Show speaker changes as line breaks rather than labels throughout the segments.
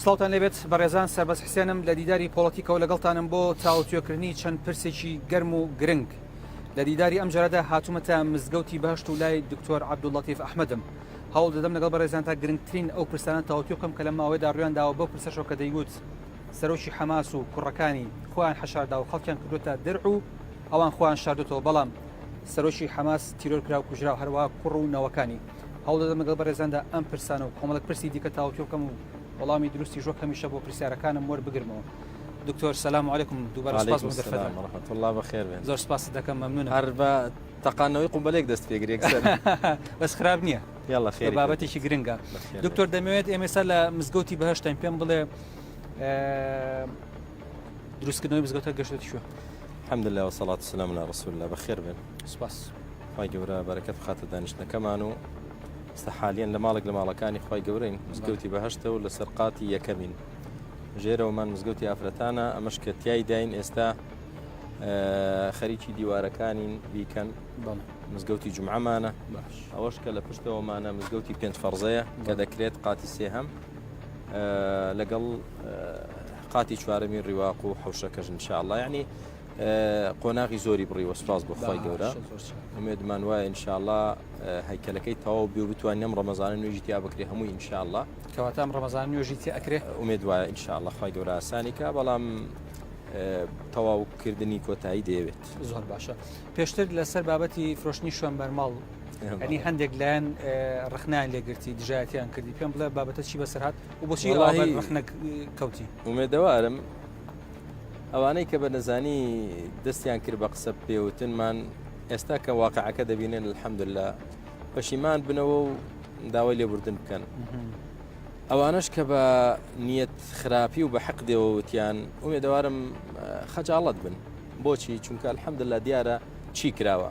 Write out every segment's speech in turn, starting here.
سڵاوتان لێبێت بەڕێزان سەربەست حسێنم لە دیداری پۆڵەتیکەوە لەگەڵتانم بۆ تاوتوێکردنی چەند پرسێکی گەرم و گرنگ لە دیداری ئەم جارەدا هاتوومەتە مزگەوتی بەهشت و لای دکتۆر عەبدوللەتیف ئەحمەدم هەوڵ دەدەم لەگەڵ بەڕێزان تا گرنگترین ئەو پرسانە تاوتوێ بکەم کە لەم ماوەیەدا ڕویان داوە بەو پرسەشەوە کە دەیگوت سەرۆکی حەماس و کوڕەکانی خۆیان حەشاردا و خەڵکیان کردوتە درع و ئەوان خۆیان شاردۆتەوە بەڵام سەرۆکی حەماس تیرۆر کرا و کوژرا و هەروەها کوڕ و نەوەکانی. هەوڵ دەدەم لەگەڵ بەڕێزاندا ئەم پرسانە و کۆمەڵێک پرسی دیکە تاوتوێ بکەم و وەڵامی دروستیش وەک هەمیشە بۆ پرسیارەکانم وەربگرمەوە. دکتۆر سلام علیکم دووبارە سپاس بۆ دەرفەتە.
وعلیکم السلام ورحمة الله بەخێر بێن.
زۆر سپاست دەکەم مەمنونم.
هەر بە تەقاندنەوەی قومبەلێک دەست پێگری یەکسەر.
بەس خراپ نییە.
یاڵا خێری
بابەتێکی گرنگە. دکتۆر دەمەوێت ئێمە ئێستا لە مزگەوتی بەهەشتین پێم بڵێ دروستکردنەوەی مزگەوتە گەشتێتی کوێ؟
الحمدلله والصلاة والسلام على رسول الله بەخێر بێن.
سپاس.
خوای گەورە بەرەکەت بخاتە دانیشتنەکەمان و ئێستا حالیەن لە ماڵێک لە ماڵەکانی خوای گەورەین مزگەوتی بەهەشتە و لەسەر قاتی یەکەمین ژێرەوەمان مزگەوتی ئافرەتانە ئەمەش کە تیای داین ئێستا خەریکی دیوارەکانین بیکەن مزگەوتی جمعەمانە
باش
ئەوەش کە لە پشتەوەمانە مزگەوتی پێنج فەرزەیە کە دەکرێت قاتی سێهەم لەگەڵ قاتی چوارەمی ڕیواق و حوشەکەش ان شاء الله یعنی قۆناغی زۆری بڕیوە سوپاس بۆ خوای گەورە ئومێدمان وایە ان شاء الله هەیکەلەکەی تەواو بێ و بتوانین ئەم ڕەمەزانە نوێژی تیا بکرێ هەمووی ان شاء الله
کەواتە ئەم ڕەمەزانە نوێژی تیا ئەکرێ
ئومێد وایە ان شاء الله خوای گەورە ئاسانی کا بەڵام تەواوکردنی کۆتایی دەیەوێت
زۆر باشە پێشتر لەسەر بابەتی فرۆشتنی شوێن بەرماڵ ئەنی هەندێک لایەن ڕخنیان لێگرتی دژایەتیان کردی پێم بڵێ بابەتە چی بەسەر هات و بۆچی ڕخنە کەوتی
ئومێدەوارم ئەوانەی کە بە نەزانی دەستیان کرد بە قسە پێوتنمان ئێستا کە واقعەکە دەبینن الحمدلله پەشیمان بنەوە و داوای لێبوردن بکەن ئەوانش کە بە نیەت خراپی و بە حەق دێوە وتیان ئومێدەوارم خەجاڵەت بن بۆچی چونکە الحمدلله دیارە چی کراوە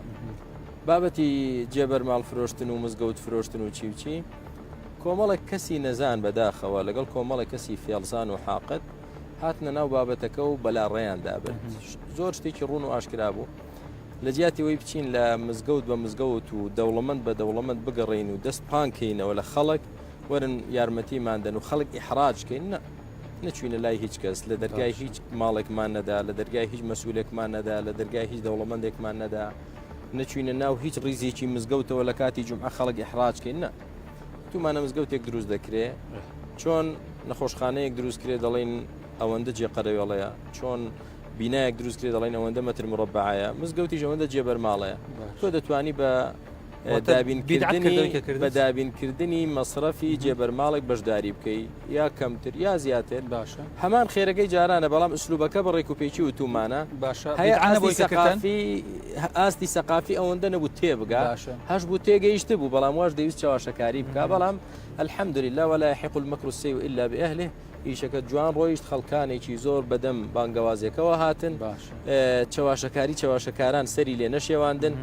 بابەتی جێبەرماڵ فرۆشتن و مزگەوت فرۆشتن و چی و چی کۆمەڵێک کەسی نەزان بەداخەوە لەگەڵ کۆمەڵێک کەسی فێڵزان و حاقت هاتنە ناو بابەتەکە و بەلا ڕێیان دابرد زۆر شتێکی ڕوون و ئاشکرا بوو لە جیاتی ئەوەی بچین لە مزگەوت بە مزگەوت و دەوڵەمەند بە دەوڵەمەند بگەڕین و دەست پانکەینەوە لە خەڵک وەرن یارمەتیمان دەن و خەڵک ئیحراجکەین نە نەچوینە لای هیچ کەس لە دەرگای هیچ ماڵێکمان نەدا لە دەرگای هیچ مەسولێکمان نەدا لە دەرگای هیچ دەوڵەمەندێکمان نەدا نەچوینە ناو هیچ ڕیزێکی مزگەوتەوە لە کاتی جمعە خەڵک ئیحراجکەین نە تومانە مزگەوتێک دروست دەکرێ چۆن نەخۆشخانەیەک دروست کرێ دەڵێن ئەوەندە جێ قەرەوێڵەیە چۆن بینایەک دروست کرێ دەڵێن ئەوەندە مەتر مربعایە مزگەوتیش ئەوەندە جێبەرماڵەیە تۆ دەتوانی بە دابینکردنی بە دابینکردنی مەسرەفی جێبەرماڵێک بەشداری بکەی یا کەمتر یا زیاتر
باشە
هەمان خێرەکەی جارانە بەڵام ئسلوبەکە بە ڕێک و پێکی وتومانە
باشە
هەیە ئاستی سەقافی ئاستی سەقافی ئەوەندە نەبوو تێبگا هەش بوو تێگەیشت بوو بەڵام واش دەویست چاواشەکاری بکە بەڵام الحمدلله ولا يحق المكر السيء الا باهله ئیشەکە جوان ڕۆیشت خەڵکانێکی زۆر بەدەم بانگەوازێکەوە هاتن چەواشەکاری چەواشەکاران سەری لێ نەشێواندن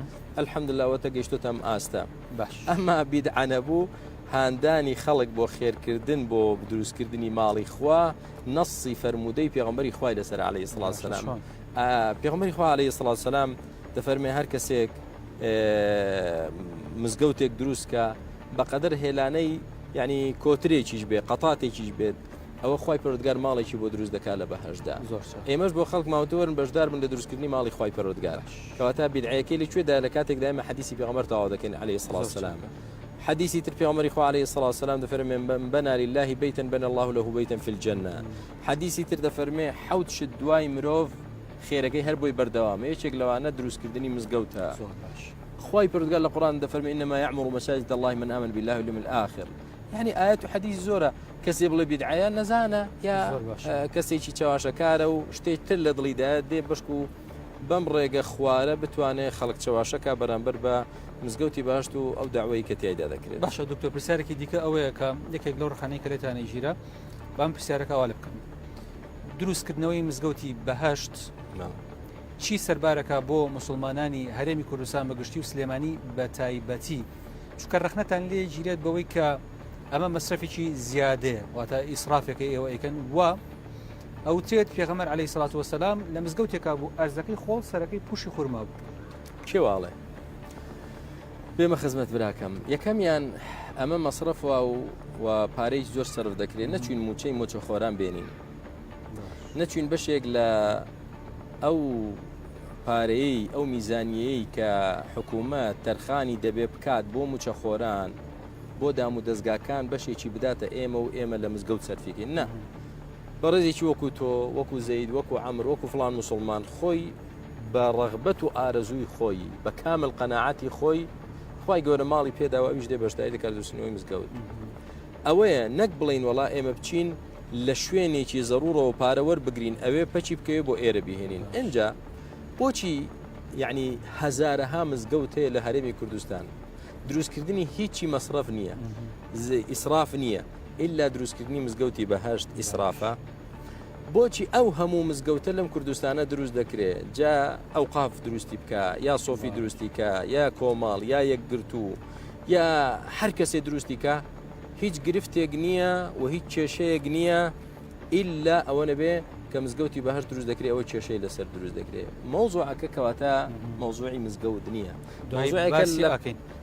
الحمدلله وەتە گەیشتۆتە ئەم ئاستە
باش
ئەما بیدعە نەبوو هاندانی خەڵک بۆ خێرکردن بۆ دروستکردنی ماڵی خوا نەصی فەرموودەی پێغەمبەری خوای لەسەر عەلەیهی سڵات سەلام پێغەمبەری خوا عەلەیهی سڵات سەلام دەفەرمێ هەر کەسێک مزگەوتێک دروستکە بەقەدەر هێلانەی یعنی کۆترێکیش بێ قەتاتێکیش بێت ئەوە خوای پەروەردگار ماڵێکی بۆ دروست دەکات لە بەهەشتدا ئێمەش بۆ خەڵک ماوەتە وەرن بەشدار بن لە دروستکردنی ماڵی خوای پەروەردگار کەواتە بیدعەکەی لە کوێدا لە کاتێکدا ئێمە حەدیسی پێغەمبەر تەواو دەکەین عەلەیهی سڵاو سەلام حەدیسی تر پێغەمبەری خوا عەلەیهی سڵاو سەلام دەفەرمێ من بەنا لله بەیتا بەنا الله له بەیتا فی الجنە حەدیسی تر دەفەرمێ حەوت شت دوای مرۆڤ خێرەکەی هەر بۆی بەردەوامە یەکێک لەوانە دروستکردنی مزگەوتە خوای پەروەردگار لە قورئان دەفەرمێ انما یعمر مساجد الله من آمن بالله واليوم الآخر یعنی ئاەت و حەدیث زۆرە کەسێ بڵێ بیدعەیە نەزانە یا کەسێکی چەواشەکارە و شتێک تر لە دڵیدا دێ بەشک و بەم ڕێگە خوارە بتوانێت خەڵک چەواشەکە بەرامبەر بە مزگەوتی باشت و ئەو داوای کە تیایدا دەکرێت
باشە دکتۆر پرسیارێکی دیکە ئەوەیە کە یەکێک لەو ڕخانەی کە لێتانەی ژیرە بام پرسیارەکە وا لێ بکەم دروستکردنەوەی مزگەوتی بەهشت چی سەربارەکە بۆ مسلمانانی هەرێمی کوردستان بەگشتی و سلێمانی بە تایبەتی چونکە ڕەخنەتان لێ گیرێت بەوەی کە ئەمە مەسرەفێکی زیادەیە واتە ئیسرافێکە ئێوە ئەیکەن و ئەوترێت پێغەمبەر عەلەیهی سڵات وەسەلام لە مزگەوتێکا بوو ئەرزەکەی خۆڵ سەرەکەی پوشی خورما بوو
کێ واڵێ؟ بێمە خزمەت براکەم یەکەمیان ئەمە مەسرەف و و پارەی زۆر سەرف دەکرێت نەچوین موچەی مۆچەخۆران بێنین نەچوین بەشێک لە ئەو پارەیەی ئەو میزانیەی کە حکوومەت تەرخانی دەبێ بکات بۆ موچەخۆران بۆ دام و دەستگاکان بەشێکی بداتە ئێمە و ئێمە لە مزگەوت سەرفیکەین نا بەڕێزێکی وەکو تۆ وەکو زەید وەکو عەمر وەکو فڵان موسڵمان خۆی بە ڕەغبەت و ئارەزووی خۆی بە کامل قەناعەتی خۆی خوای گەورە ماڵی پێداوە ئەویش دێ بەشداری دەکات دروستنەوەی مزگەوت ئەوەیە نەک بڵین وڵا ئێمە بچین لە شوێنێکی زەڕوڕەوە پارە وەربگرین ئەوێ پەچی بکەوێ بۆ ئێرە بهێنین ئینجا بۆچی یعنی هەزارەها مزگەوت هەیە لە هەرێمی کوردستان دروستکردنی هیچی مەسرەف نییە ئیسراف نییە ئللا دروستکردنی مزگەوتی بەهشت ئیسرافە بۆچی ئەو هەموو مزگەوتە لەم کوردستانە دروست دەکرێ جا ئەوقاف دروستی بکە یا سۆفی دروستی کە یا کۆمەڵ یا یەکگرتوو یا هەر کەسێ دروستی کە هیچ گرفتێک نییە و هیچ کێشەیەک نییە ئللا ئەوە نەبێ کە مزگەوتی بەهشت دروست دەکرێت ئەوە کێشەی لەسەر دروست دەکرێت مەوزوعەکە کەواتە مەوزوعی مزگەوت نییە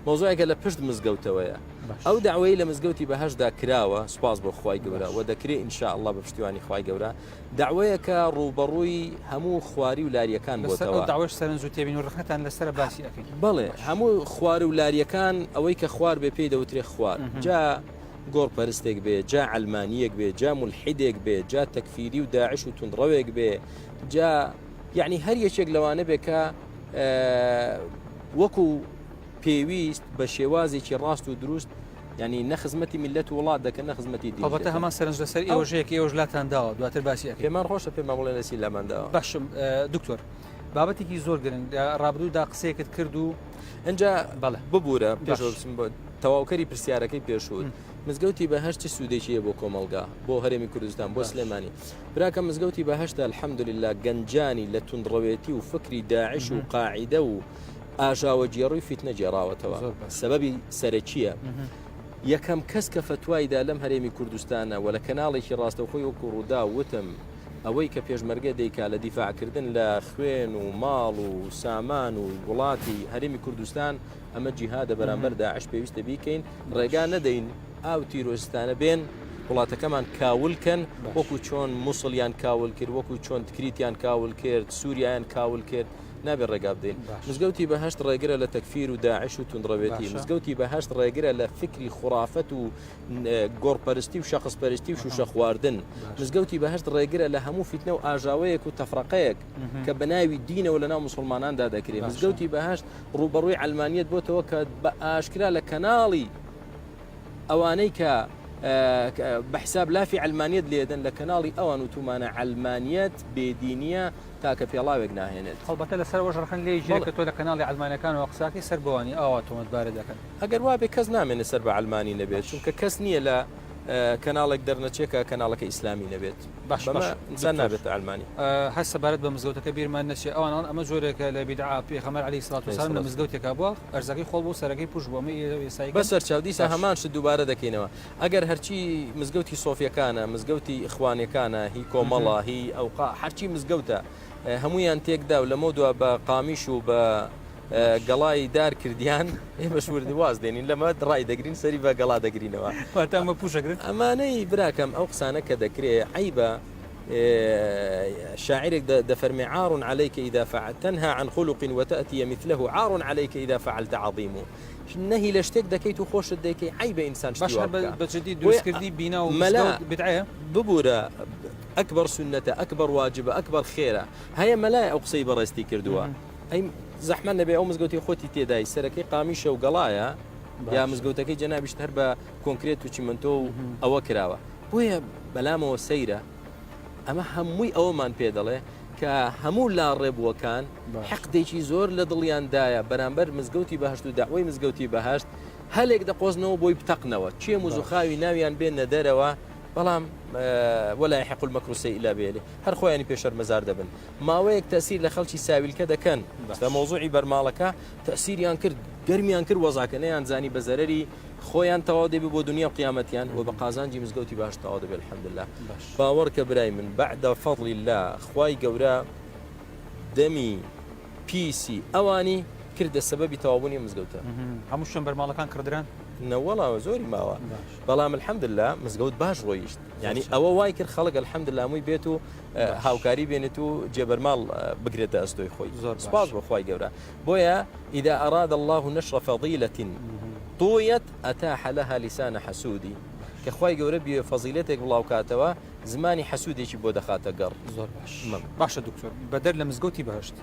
مەوزوعەکە لە پشت مزگەوتەوەیە ئەو دەعوەی لە مزگەوتی بەهەشتدا کراوە سوپاس بۆ خوای گەورە و دەکرێ ان شاء اللە بە پشتیوانی خوای گەورە دەعوەیەکە ڕووبەڕووی هەموو خواری و لاریەکان
لەسەر ئەو بۆتەوە. دەعوەش سەرنج و تێبینی و ڕەخنەتان لەسەرە باسی ئەکەین.
بەڵێ هەموو خوار و لاریەکان ئەوەی کە خوار بێ پێی دەوترێ خوار جا گۆڕپەرستێک بێ جا عەلمانیەک بێ جا مولحیدێک بێ جا تەکفیری و داعش و توندڕەوێک بێ جا یعنی هەر یەکێک لەوانە بێ کە وەکو پێویست بە شێوازێکی ڕاست و دروست یعنی نە خزمەتی میلەت و وڵات دەکەن نە خزمەتی دین
هەڵبەتە هەمان سەرنج لەسەر ئێوەش هەیە کە ئێوەش لاتان داوە دواتر باسی ئەکەین.
پێمان خۆشە پێمان بڵێن لە چی لامان داوە.
باشم دکتۆر بابەتێکی زۆر گرنگ لە ڕابردوودا قسەیەکت کرد و
ئینجا بەڵێ ببوورە پێش بچم بۆ تەواوکەری پرسیارەکەی پێشووت مزگەوتی بەهەشت چ سوودێکی هەیە بۆ کۆمەڵگا بۆ هەرێمی کوردستان بۆ سلێمانی براکە مزگەوتی بەهەشتە الحمدلله گەنجانی لە توندڕەوێتی و فکری داعش و قاعیدە و ئاژاوەگێڕی و فیتنە گێڕاوەتەوە سەبەبی سەرەکییە یەکەم کەس کە فەتوایدا لەم هەرێمی کوردستانە و لە کەناڵێکی ڕاستەوخۆی وەکو ڕوودا وتم ئەوەی کە پێشمەرگە دەیکا لە دیفاعکردن لە خوێن و ماڵ و سامان و وڵاتی هەرێمی کوردستان ئەمە جیهادە بەرامبەر داعش پێویستە بیکەین ڕێگا نەدەین ئاو تیرۆستانە بێن وڵاتەکەمان کاول کەن وەکو چۆن موسڵیان کاول کرد وەکو چۆن تکریتیان کاول کرد سووریایان کاول کرد نابێت ڕێگا بدەین. مزگەوتی بەهەشت ڕێگرە لە تەکفیر و داعش و توندڕەوێتی. مزگەوتی بەهەشت ڕێگرە لە فیکری خوڕافەت و گۆڕپەرستی و شەخسپەرستی و شوشە خواردن. مزگەوتی بەهەشت ڕێگرە لە هەموو فیتنە و ئاژاوەیەک و تەفرەقەیەک کە بە ناوی دینەوە لەناو موسڵماناندا دەکرێت. مزگەوتی بەهەشت ڕووبەڕووی عەلمانیەت بۆتەوە کە بە ئاشکرا لە کەناڵی ئەوانەی کە بە حساب لافی عەلمانیەت لێدەن لە کەناڵی ئەوان وتومانە عەلمانیەت بێدینیە تاکە پێڵاوێک ناهێنێت.
هەڵبەتە لەسەر ئەوەش ڕەخنە لێی گیرا کە تۆ لە کەناڵی عەلمانیەکانەوە قسەکەی سەر بەوانی ئاوا تۆمەتبارت دەکەن.
ئەگەر وابێ کەس نامێنێ سەر بە عەلمانی نەبێت چونکە کەس نییە لە کەناڵێک دەرنەچێ کە کەناڵەکە ئیسلامی نەبێت.
باش
بەمە
باش
ئینسان
دکتۆر
نابێتە عەلمانی.
هەر سەبارەت بە مزگەوتەکە بیرمان نەچێ ئەوان ئەڵێن ئەمە جۆرێکە لە بیدعە پێغەمبەر علیە الصلوة والسلام لە مزگەوتێکا بووە ئەرزەکەی خۆڵ بوو سەرەکەی پوش بوو ئەمە ئێستای کەن
بەسەر چاو دیسان
باش.
هەمان شت دووبارە دەکەینەوە ئەگەر هەرچی مزگەوتی سۆفیەکانە مزگەوتی ئیخوانیەکانە هی کۆمەڵە هی ئەوقا هەرچی مزگەوتە هەموویان تێکدا و لەمە دوا بە قامیش و بە گەڵای دار کردیان ئێمەش ورد واز دێنین لەمە ڕای دەگرین سەری بە گەڵا دەگرینەوە
واتە ئەمە پوشەگرن
ئەمانەی براکەم ئەو قسانە کە دەکرێ عیبە شاعرێک دەفەرمێ عار عليك إذا فعلت تنهى عن خلق وتأتي مثله عار عليك إذا فعلت عظيم نەهی لە شتێک دەکەیت و خۆشت دەیکەی عەیبە ئینسان شتی
باش
وا
هەر
بکا.
بە جدی
بۆیە
دروستکردنی بینا و
مەلا
مزگەوت بیدعەیە؟
ببورە ئەکبەر سوننەتە ئەکبەر واجبە ئەکبەر خێرە هەیە مەلای ئەو قسەی بەڕێزتی کردووە ئەی زەحمەت نەبێ ئەو مزگەوتی خۆتی تێدای سەرەکەی قامیشە و گەڵایە یا
باشە.
مزگەوتەکەی جەنابیشت هەر بە کۆنکرێت و چیمەنتۆ و ئەوە کراوە بۆیە بەلامەوە سەیرە ئەمە هەمووی ئەوەمان پێ دەڵێ کە هەموو لاڕێبووەکان حقدێکی زۆر لە دڵیاندایە بەرامبەر مزگەوتی بەهەشت و دەعوەی مزگەوتی بەهەشت هەلێک دەقۆزنەوە بۆی بتەقنەوە چێم و زوخاوی ناویان بێنە دەرەوە بەڵام ولا يحق المكر السيء إلا بأهله هەر خۆیانی پێ شەرمەزار دەبن ماوەیەک تەسیر لە خەڵکی ساویلکە دەکەن لە مەوزوعی بەرماڵەکە تەسیریان کرد گەرمیان کرد وەزاکە نەیان زانی بە زەرەری خۆیان تەواو دەبێ بۆ دنیا و قیامەتیان و بە قازانجی مزگەوتی باش تەواو دەبێ الحمدلله باوەڕکە برای من بعد فضل اللە خوای گەورە دەمی پیسی ئەوانی. کردە سەبەبی تەواوبوونی ئەم مزگەوتە.
هەموو شوێن بەرماڵەکان کڕدران؟
نەوەڵا زۆری ماوە بەڵام الحمدللە مزگەوت باش ڕۆیشت یعنی ئەوە وای کرد خەڵک الحمدللە هەمووی بێت و هاوکاری بێنێت و جێبەرماڵ بگرێتە ئەستۆی خۆی زۆر سپاس بۆ خوای گەورە بۆیە إذا أراد الله نشر فضيلة طويت أتاح لها لسان حسودی کە خوای گەورە بیەوێ فەزیلەتێک بڵاو کاتەوە زمانی حەسودێکی بۆ دەخاتە گەڕ.
زۆر باش باشە دکتۆر بەدەر لە مزگەوتی بەهشت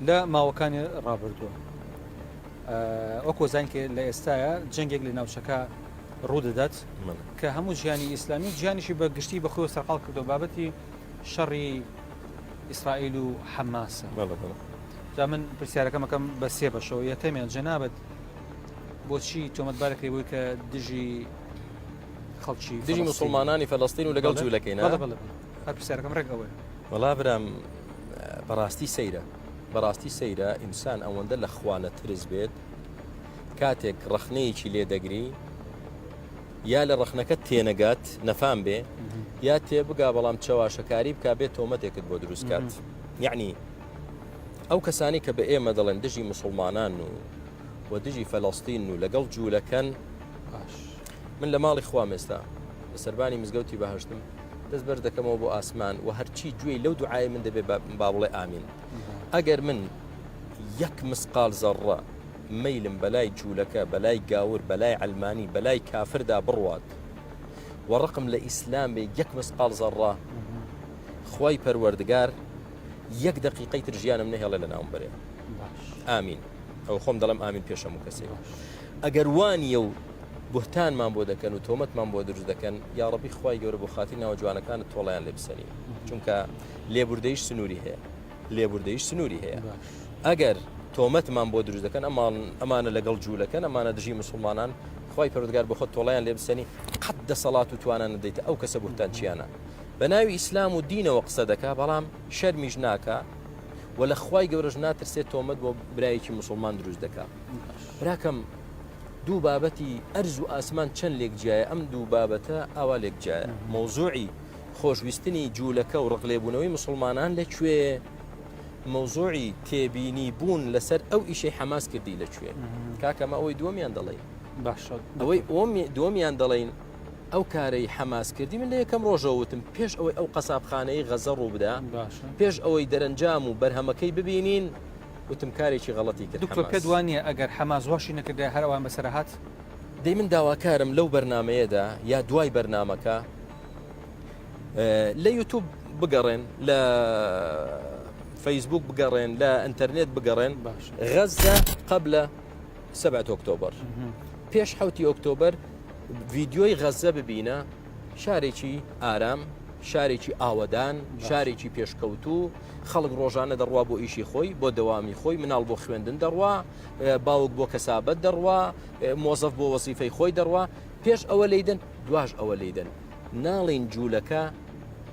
لە ماوەکانی ڕابردووە وەکو زانین کە لە ئێستاە جەنگێک لە ناوچەکە ڕوودەدات کە هەموو جیهانی ئیسلامی و جیهانیشی بە گشتی بە خۆی سەرقاڵ کردو بابەتی شەڕی ئیسرائیل و حەماسە جا من پرسیارەکەمەکەم بە سێ بەشەوە یەکەمیان جەنابەت بۆچی تۆمەتبارەکەی بووی کە دژی خەڵکی
دژی مسلمانانی فەلەستین و لەگەڵ جوولەکەی
هەر پرسیارەکەم ڕێک ئەوەیە.
وەڵا برام بەڕاستی سەیرە بەڕاستی سەیرە ئینسان ئەوەندە لە خوا نەترس بێت کاتێک ڕەخنەیەکی لێ دەگری یا لە ڕەخنەکە تێنەگات نەفام بێ یا تێبگا بەڵام چەواشەکاری بک بێت تۆمەتێکت بۆ دروست کات یعنی ئەو کەسانی کە بە ئێمە دەڵێن دژی مسلمانان و و دژی فەلەستین و لەگەڵ جوولەکەن
باش
من لە ماڵی خوام ئێستا لە سەربانی مزگەوتی بەهشتم دەست بەرز دەکەمەوە بۆ ئاسمان و هەرچی گوێی لەو دوعای من دەبێ با بڵێ ئامین ئەگەر من یەک مسقال زەڕە مەیلم بەلای جوولەکە بەلای گاور بەلای عەلمانی بەلای کافردا بڕوات و ڕقم لە ئیسلام بێ یەک مسقال زەڕە خوای پەروەردگار یەک دەقیقەی تر ژیانم نەهێڵێ لە ناوم بەرێ ئامین ئەو خۆم دەڵێم ئامین پێش هەموو کەسێک ئەگەر وانیە و بوهتانمان بۆ دەکەن و تۆمەتمان بۆ دروست دەکەن یاڕەبی خوای گەورە بۆ خاتری ناوە جوانەکانت تۆڵەیان لێ بسەنی چونکە لێبوردەیش سنووری هەیە لێبوردەیش سنووری هەیە ئەگەر تۆمەتمان بۆ دروست دەکەن ئەمان ئەمانە لەگەڵ جوولەکەن ئەمانە دژی مسلمانان خوای پەروەردگار بۆ خۆت تۆڵەیان لێ بسەنی قەت دەسەڵات و توانا نەدەیتە ئەو کەسە بوهتان چیانە بە ناوی ئیسلام و دینەوە قسە دەکا بەڵام شەرمیش ناکا و لە خوای گەورەش ناترسێت تۆمەت بۆ برایەکی مسلمان دروست دەکا براکەم دوو بابەتی ئەرز و ئاسمان چەند لێک جیایە ئەم دوو بابەتە ئاوا لێک جیایە مەوزوعی خۆشویستنی جوولەکە و ڕقلێبوونەوەی مسلمانان لە کوێ مەوزوعی تێبینی بوون لەسەر ئەو ئیشەی حەماس کردی لە کوێ کاکەمە ئەوەی دووەمیان دەڵێن
باشە
ئەوەی دووەمیان دەڵێن ئەو کارەی حەماس کردی من لە یەکەم ڕۆژەوە وتم پێش ئەوەی ئەو قەسابخانەی غەزە ڕوو بدا پێش ئەوەی دەرەنجام و بەرهەمەکەی ببینین وتم کارێکی غەڵەتی کرد
دکتۆر پێت وا نییە ئەگەر حەماس واشی نەکردایە هەر ئەوان بەسەر هات؟
دەی من داواکارم لەو بەرنامەیەدا یا دوای بەرنامەکە لە یوتوب بگەڕێن لە فەیسبوک بگەڕێن لە ئینتەرنێت بگەڕێن غەزە قبل سبعة ئۆکتۆبەر پێش حوتی ئۆکتۆبەر ڤیدیۆی غەزە ببینە شارێکی ئارام شارێکی ئاوەدان شارێکی پێشکەوتوو خەڵک ڕۆژانە دەڕوا بۆ ئیشی خۆی بۆ دەوامی خۆی مناڵ بۆ خوێندن دەڕوا باوک بۆ کەسابەت دەڕوا مۆزەف بۆ وەزیفەی خۆی دەڕوا پێش ئەوە لیدن دواش ئەوە لیدن ناڵین جوولەکە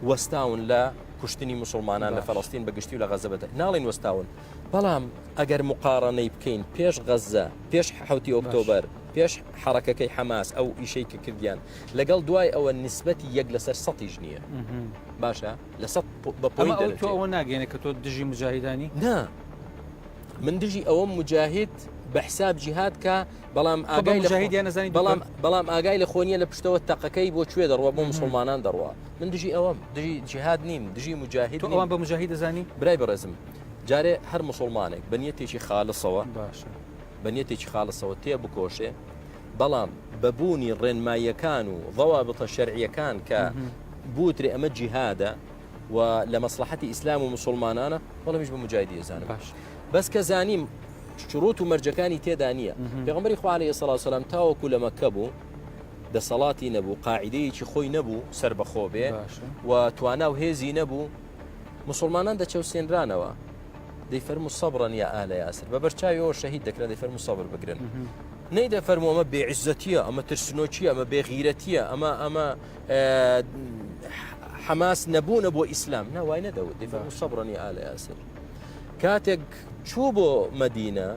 وەستاون لە کوشتنی مسلمانان لە فەڵستین بە گشتی و لە غەزە بەتە ناڵین وەستاون بەڵام ئەگەر مقاڕەنەی بکەین پێش غەزە پێش حوتی ئۆکتۆبەر پێش حەڕەکەکەی حەماس ئەو ئیشەی کە کردیان لەگەڵ دوای ئەوە نیسبەتی یەک لەسەر سەتیش نییە باشە لە سەد بە
پۆینت دەرەچێ. ئەمە ئەوە تۆ ئەوە ناگەیەنێ کە تۆ دژی موجاهیدانی؟
نا من دژی ئەوەم موجاهید بە حساب جیهاد کە بەڵام
ئاگای لە موجاهیدیان نەزانی
بەڵام بەڵام ئاگای لە خۆ نییە لە پشتەوە تەقەکەی بۆ کوێ دەڕوا بۆ مسلمانان دەڕوا من دژی ئەوەم دژی جیهاد نیم دژی موجاهید
تۆ ئەوان بە موجاهید دەزانی؟
برای بەڕێزم جارێ هەر مسلمانێک بە نیەتێکی خالصەوە
باشە
بە نیەتێکی خاڵسەوە تێبکۆشێ، بەڵام بە بوونی ڕێنماییەکان و ضوابطە شەرعیەکان کە بوترێ ئەمە جیهادە و لە مەسڵەحەتی ئیسلام و مسوڵمانانە، بەڵامیش بە موجاهیدی ئەزانم.
باش.
بەس کە زانیم شروط و مەرجەکانی تێدا نییە. پێغەمبەری خوا عەلەیهی سڵاو سەلام تاوەکو لە مەککە بوو دەسەڵاتی نەبوو، قاعیدەیەکی خۆی نەبوو سەربەخۆ بێ و توانا و هێزی نەبوو، مسوڵمانان دەچەوسێنرانەوە. دەیفەرموو صبرا یا آل یاسر بە بەرچاویەوە شەهید دەکران دەیفەرموو سەبر بگرن نەیدەفەرموو ئەمە بێعزەتیە ئەمە ترسنۆکیە ئەمە بێغیرەتیە ئەمە ئەمە حەماس نەبوونە بۆ ئیسلام نا وای نەدەوت دەیفەرموو صبرا یا آل یاسر کاتێک چوو بۆ مەدینە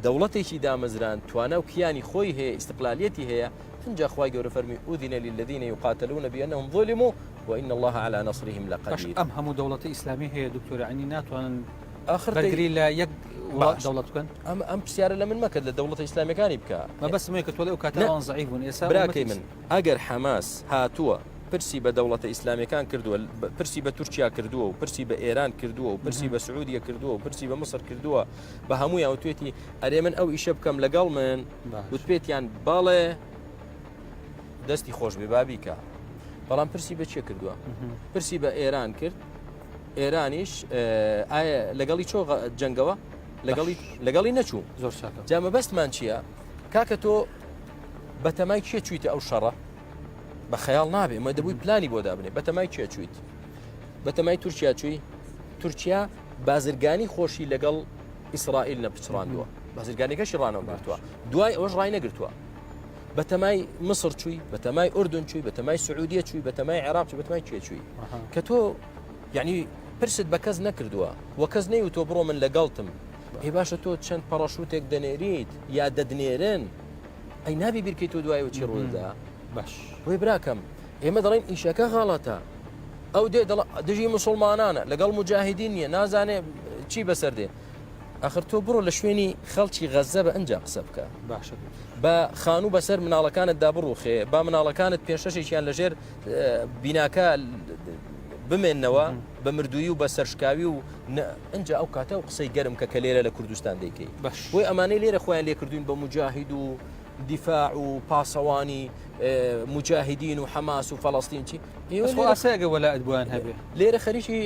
دەوڵەتێکی دامەزران توانا و کیانی خۆی هەیە ئیستقلالیەتی هەیە ئینجا خوای گەورە فەرمی أذن للذین يقاتلون بأنهم ظلموا وإن الله على نصرهم
باش
لقدیر.
ئەم هەموو دەوڵەتە ئیسلامی هەیە دکتۆر یەعنی ناتوانن
ئاخر
بەرگری لە یەک وڵات دەوڵەت بکەن؟
ئەم ئەم پرسیارە لە من مەکە لە دەوڵەتە ئیسلامیەکانی بکە.
مەبەستم ئەوەیە کە تۆ ئەڵێی ئەو کاتە ئەوان زەعیف بوون ئێستا
براکەی من ئەگەر حەماس هاتووە پرسی بە دەوڵەتە ئیسلامیەکان کردووە پرسی بە تورکیا کردووە و پرسی بە ئێران کردووە و پرسی بە سعودیە کردووە و پرسی بە مسر کردووە بە هەموویان وتوێتی ئەرێ من ئەو ئیشە بکەم لەگەڵ من وتپێتیان بەڵێ دەستی خۆش بێ بابیکە بەڵام پرسی بە چێ کردووە پرسی بە ئێران کرد ئێرانیش ئایا لەگەڵی چۆ جەنگەوە لەگەڵی لەگەڵی نەچوو
زۆر چاکە
جا مەبەستمان چییە کاکە تۆ بەتەمای کێ چوویتە ئەو شەڕە بە خەیاڵ نابێ مە دەبووی پلانی بۆ دابنێ بەتەمای کێ چوویت بەتەمای تورکیا چووی تورکیا بازرگانی خۆشی لەگەڵ ئیسرائیل نەپچڕاندووە بازرگانەکەشی ڕانەوە گرتووە دوای ئەوەش ڕای نەگرتووە بەتەمای مسر چووی بەتەمای ئوردن چووی بەتەمای سعودیە چووی بەتەمای عێراق چووی بەتەمای کوێ چووی کە تۆ یعنی پرست بە کەس نەکردووە و کەس نەیوتۆ بڕۆ من لەگەڵتم ئەی باشە تۆ چەند پەڕەشوتێک دەنێریت یا دەدنێرن ئەی نابی بیرکەی تۆ دوایەوە چی ڕوودەدا
باش
بۆی براکەم ئێمە دەڵێن ئیشەکە غەڵەتە ئەو دێ دژی مسلمانانە لەگەڵ مجاهدین نییە نازانێ چی بەسەر دێ ئەخر تۆ بڕۆ لە شوێنی خەڵکی غەزە بە ئەنجا قسە بکە
باشە
بە خانوو بەسەر مناڵەکانتدا بڕوخێ با مناڵەکانت پێشەشێکیان لەژێر بیناکە بمێنەوە بە مردووی و بە سەرشکاوی و ئەجا ئەو کاتە و قسەی گەرم کە کە لێرە لە کوردستان دەیکەی
باش
بۆی ئەمانەی لێرە خۆیان لێکردوین بە مجاهید و دیفاع و پاسەوانی مجاهدین و حەماس و فەڵەستین چی
ئێوە ئاسایە وەلائت بۆیان هەبێ
لێرە خەریکی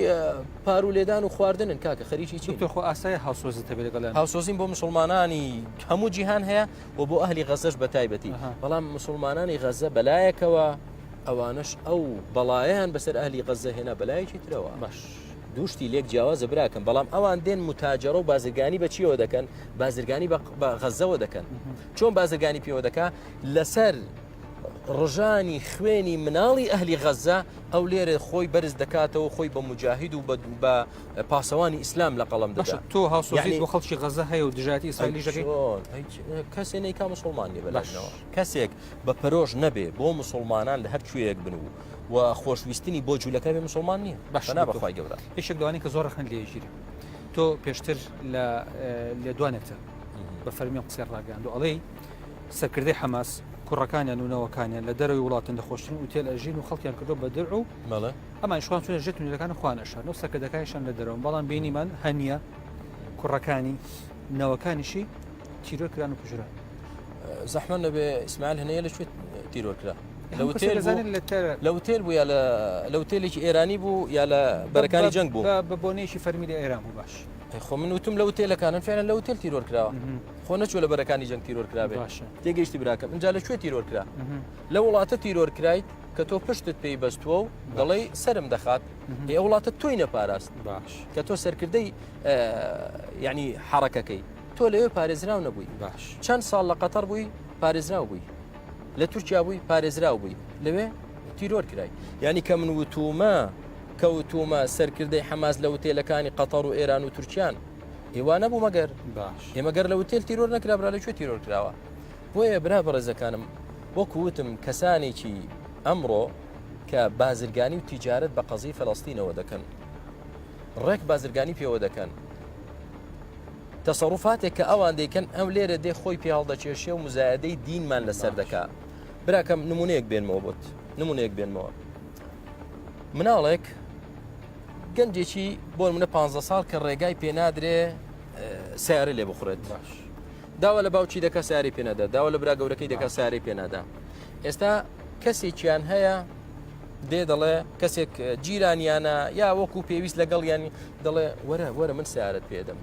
پارو لێدان و خواردنن کاکە خەریکی چین؟
دکتۆر خۆ ئاسایە هاوسۆزت هەبێ لەگەڵیان.
هاوسۆزیم بۆ مسوڵمانانی هەموو جیهان هەیە و بۆ ئەهلی غەزەش بە تایبەتی بەڵام مسوڵمانانی غەزە بەلایەکەوە ئەوانەش ئەو بەڵایەیان بەسەر ئەهلی غەزە هێنا بەلایەکی ترەوە
باش
دووشتی لێک جیاوازە براکەم بەڵام ئەوان دێن متاجەرە و بازرگانی بە چیەوە دەکەن بازرگانی بە غەزەوە دەکەن چۆن بازرگانی پێوە دەکا لەسەر ڕژانی خوێنی مناڵی ئەهلی غەزە ئەو لێرە خۆی بەرز دەکاتەوە خۆی بە موجاهید و بە پاسەوانی ئیسلام لە قەڵەم دەدا.
باشە تۆ هاوسۆزیت بۆ خەڵکی غەزە هەیە و دژایەتی ئیسرائیلیش دەکەی؟
کەسێ نەیکا مسوڵمان نیە بەلایەوە. کەسێک بە پەرۆش نەبێ بۆ مسوڵمانان لە هەر کوێیەک بن و و خۆشویستنی بۆ جولەکە بێ مسوڵمان نیە.
باشە
پەنا بەخوای گەورە.
یەکێک لەوانەی کە زۆر ڕەخنەت لێ ئەگیرێ تۆ پێشتر لە لێدوانێکتا بە فەرمی ئەم قسەی ڕاگەیاند و ئەڵێی سەرکردەی حەماس کوڕەکانیان و نەوەکانیان لە دەرەوەی وڵاتن لە خۆشترین ئوتێل ئەژین و خەڵکیان کردووە بە درع و
بەڵێ.
ئەمانیش خۆیان چوونە ژێر تونێلەکان و خۆیان ئەشارن و سەرکردەکانیشیان لە دەرەوەن بەڵام بینیمان هەنیە کوڕەکانی نەوەکانیشی تیرۆر کران و کوژران.
زەحمەت نەبێ ئیسماعیل هەنیە لە کوێ تیرۆر کرا؟ لە
هەموو کەسێک
وتێل بوو
دەزانێت لە تەرە
لە وتێل بوو یا لە لە وتێلێکی ئێرانی بوو یا لە بەرەکانی جەنگ بوو؟
بە بە بۆنەیەکی فەرمی لە ئێران بوو باش.
ئەی خۆ من وتم لە وتێلەکانن فعلا لە وتێل تیرۆر کراوە. خۆ نەچووە لە بەرەکانی جەنگ تیرۆر کرابێ
باشە.
تێگەیشتی براکەم ئینجا لە کوێ تیرۆر کرا لە وڵاتە تیرۆر کرایت کە تۆ پشتت پێی بەستووە و دەڵێی سرم دەخات ئێ ئەو وڵاتە تۆی نەپاراست
باش
کە تۆ سەرکردەی یعنی حەڕەکەکەی تۆ لەوێ پارێزراو نەبووی
باش
چەند ساڵ لە قەتەر بووی پارێزراو بووی لە تورکیا بووی پارێزراو بووی لەوێ تیرۆر کرای یعنی کە من وتومە کەوتومە سەرکردەی حەماس لە وتێلەکانی قەتەر و ئێران و تورکیان ئێ وا نەبوو مەگەر؟
باش.
ئێ مەگەر لە وتێل تیرۆر نەکرا برا لە کوێ تیرۆر کراوە؟ بۆیە برا بەڕێزەکانم وەکو وتم کەسانێکی ئەمڕۆ کە بازرگانی و تیجارەت بە قەزیی فەلەستینەوە دەکەن ڕێک بازرگانی پێوە دەکەن تەسەڕوفاتێک کە ئەوان دەیکەن ئەم لێرە دێ خۆی پێ هەڵدەکێشێ و مزایدەی دینمان لەسەر دەکا براکەم نمونەیەک بێنمەوە بۆت نمونەیەک بێنمەوە مناڵێک گەنجێکی بۆ منە پ ساڵ کە ڕێگای پێنادرێ سیارە لێ بخورێت
باش
داوا لە باوکی دەکە سیاری پێنادا داوا لە برا گەورەکەی دەکە سیاری پێنادا ئێستا کەسێکیان هەیە دێ دەڵێ کەسێک جیرانیانە یا وەکو پێویست لەگەڵ یانی دەڵێ وەرە وەرە من سیارەت پێدەم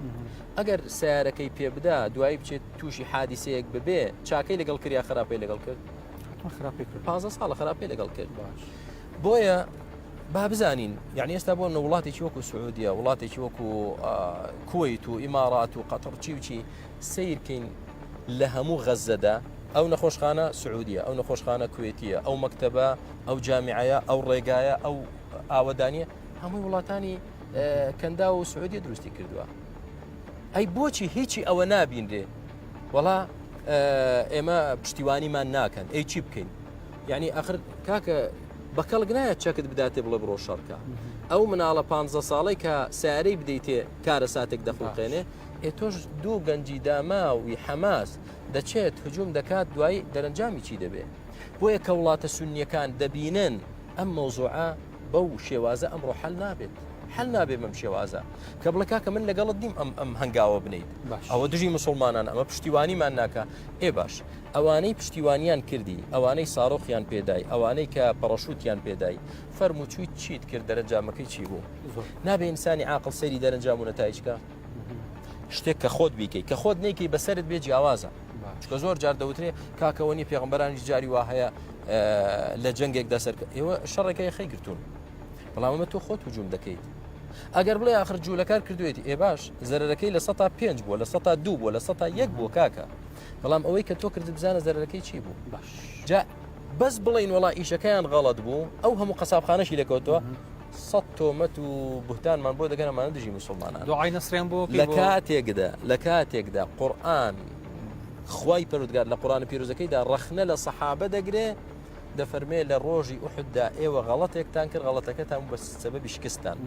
ئەگەر سیارەکەی پێ بدا دوایی بچێت تووشی حادیسەیەک ببێ چاکەی لەگەڵ کریا خراپەی لەگەڵ کرد
خراپی کرد
15 ساڵە خراپەی لەگەڵ کرد
باش
بۆیە با بزانین یعنی ئێستا بۆ وڵاتێکی وەکو سعودیە وڵاتێکی وەکو کوەیت و ئیمارات و قەتەر چی و چی سیرکەین لە هەموو غەزەدا ئەو نەخۆشخانە سعودیە ئەو نەخۆشخانە کوێتیە ئەو مەکتەبە ئەو جامیعەیە ئەو ڕێگایە ئەو ئاوەدانیە هەمووی وڵاتانی کەندا و سعودیە دروستی کردووە ئەی بۆچی هیچی ئەوە نابینرێ وەڵا ئێمە پشتیوانیمان ناکەن ئەی چی بکەین یعنی ئەخر کاکە بە کەڵک نایەت چەکت بداتێ بڵێ بڕۆ شەڕکە ئەو مناڵە پ ساڵەی کە سیارەی بدەیتێ کارە ساتێک دەخڵقێنێ. ئێ تۆش دوو گەنجی داماوی حەماس دەچێت هجوم دەکات دوایی دەرەنجامی چی دەبێ؟ بۆیە کە وڵاتە سونیەکان دەبینن ئەم مەوزوعە بەو شێوازە ئەمڕۆ حەل نابێت حەل نابێ بەم شێوازە کە بڵێ کاکە من لەگەڵت نیم ئەم ئەم هەنگاوە بنیت ئەوە دژی مسلمانان ئەمە پشتیوانیمان ناکە ئێ باش ئەوانەی پشتیوانیان کردی ئەوانەی ساڕۆخیان پێدای ئەوانەی کە پەڕەشوتیان پێدای فەرموو چووی چیت کرد دەرەنجامەکەی چی بوو نابێ ئینسانی عاقڵ سەیری دەرەنجام و نەتایج کە شتێک کە خۆت بیکەی کە خۆت نیکەی بەسەرت بێ جیاوازە چکە زۆر جار دەوترێ کاکەوە نیە پێغمبەرانیش جاری وا هەیە لە جەنگێکدا سەر ئێوە شەڕێکە یەخەی گرتوون بەڵام ئەمە تۆ خۆت هجوم دەکەیت ئەگەر بڵێ آخر جوولەکار کردوێتی ئێ باش زەرەکەی لە سە پێنج بووە لە سە دوو بووە لە سە یەک بووە کاکە بەڵام ئەوەی کە تۆ کرد بزانە زەرەکەی چی بوو باش جا بەس بڵین وڵا ئیشەکەیان غەڵت بوو ئەو هەموو قەسابخانەشی لەکەوتەوە سە تۆمەت و بوهتانمان بۆ دەگەن ئەمانە دژی مسلمانان
دوعای نەسریان بۆ
لە کاتێکدا لە کاتێکدا قورآن خوای پەرودگار لە قورآن پیرۆزەکەیدا ڕەخنە لە سەحابە دەگرێ دەفەرمێ لە ڕۆژی ئوحددا ئێوە غەڵەتێکتان کرد غەڵەتەکەتان بە سەبەبی شکستان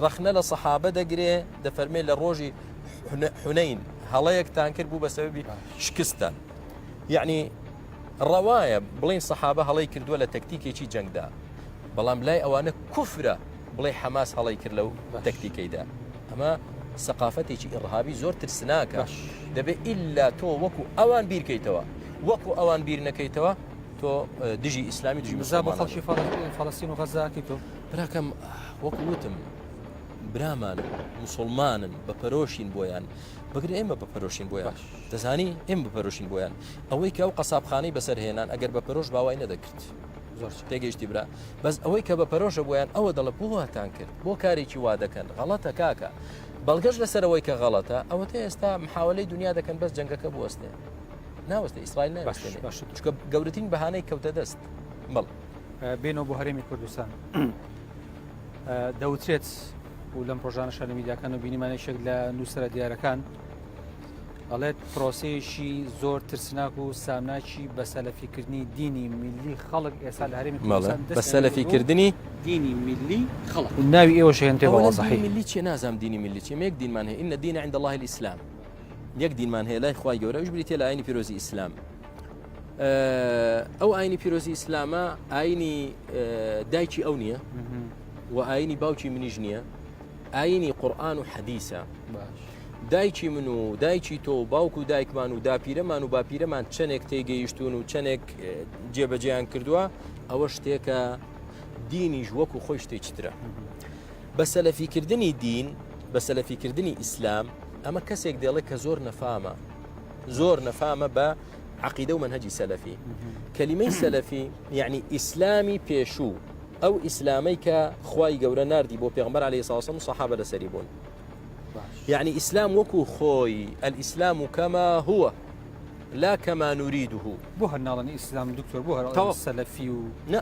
ڕەخنە لە سەحابە دەگرێ دەفەرمێ لە ڕۆژی حونەین هەڵەیەکتان کرد بوو بە سەبەبی شکستان یعنی ڕەوایە بڵین سەحابە هەڵەی کردووە لە تەکتیکێکی جەنگدا بەڵام لای ئەوانە کوفرە بڵێ حەماس هەڵەی کرد لەو تەکتیکەیدا ئەمە سەقافەتێکی ئیڕهابی زۆر ترسناکە دەبێ ئللا تۆ وەکو ئەوان بیرکەیتەوە وەکو ئەوان بیر نەکەیتەوە تۆ دژی ئیسلامی دژی
مزا بۆ خەڵکی فەڵەستین و غەززاکی تۆ
براکەم وەکو وتم برامان مسلمانن بە پەرۆشین بۆیان بگرە ئێمە بە پەرۆشین بۆیان دەزانی ئێمە بە پەرۆشین بۆیان ئەوەی کە ئەو قەسابخانەی بەسەر هێنان ئەگەر بە پەرۆش باوای نەدەکرد زۆر تێگەیشتی برا بەس ئەوەی کە بە پەرۆشە بۆیان ئەوە دەڵێ بۆ واتان کرد بۆ کارێکی وا دەکەن غەڵەتە کاکە بەڵگەش لەسەرەوەی کە غەڵەتە ئەوەتە ئێستا محاولەی دنیا دەکەن بەس جەنگەکە بوەستێ ناوەستێ ئیسرائیل ناوەستێ چونکە گەورەترین بەهانەی کەوتە دەست بەڵ
بێنەوە بۆ هەرێمی کوردستان دەوترێت و لەم ڕۆژانەشە لە میدیاکان و بینیمان یەکێک لە نووسرە دیارەکان ئەڵێت پرۆسەیەکی زۆر ترسناک و سامناکی بە سەلەفیکردنی دینی میللی خەڵک ئێستا لە هەرێمی کوردستان
بە سەلەفیکردنی
دینی میللی خەڵک ناوی ئێوەش هێنتێ بە وەزحی
میللی چیە نازانم دینی میللی چیە یەک دینمان هەیە إن الدين عند الله الإسلام یەک دینمان هەیە لای خوای گەورە ئەوش بریتیە لە ئاینی پیرۆزی ئیسلام ئەو ئاینی پیرۆزی ئیسلامە ئاینی دایکی ئەو نییە و ئاینی باوکی منیش نییە ئاینی قورآن و حەدیسە دایکی من و دایکی تۆ و باوک و دایکمان و داپیرەمان و باپیرەمان چەندێک تێگەیشتون و چەندێک جێبەجێیان کردووە ئەوە شتێکە دینیش وەکو خۆی شتێکی ترە بە سەلەفیکردنی دین بە سەلەفیکردنی ئیسلام ئەمە کەسێک دێڵێ کە زۆر نەفامە زۆر نەفامە بە عقیدە و منهجی سەلەفی کەلیمەی سەلەفی یعنی ئیسلامی پێشوو ئەو ئیسلامەی کە خوای گەورە ناردی بۆ پێغمبەر علیه الصلاة والسلام سەحابە لەسەری بوون یعنی ئیسلام وەکو خۆی الإسلام كما هو لا كما نريده
بۆ هەر ناڵێن ئیسلام دکتۆر بۆ هەر سەلەفی و
نە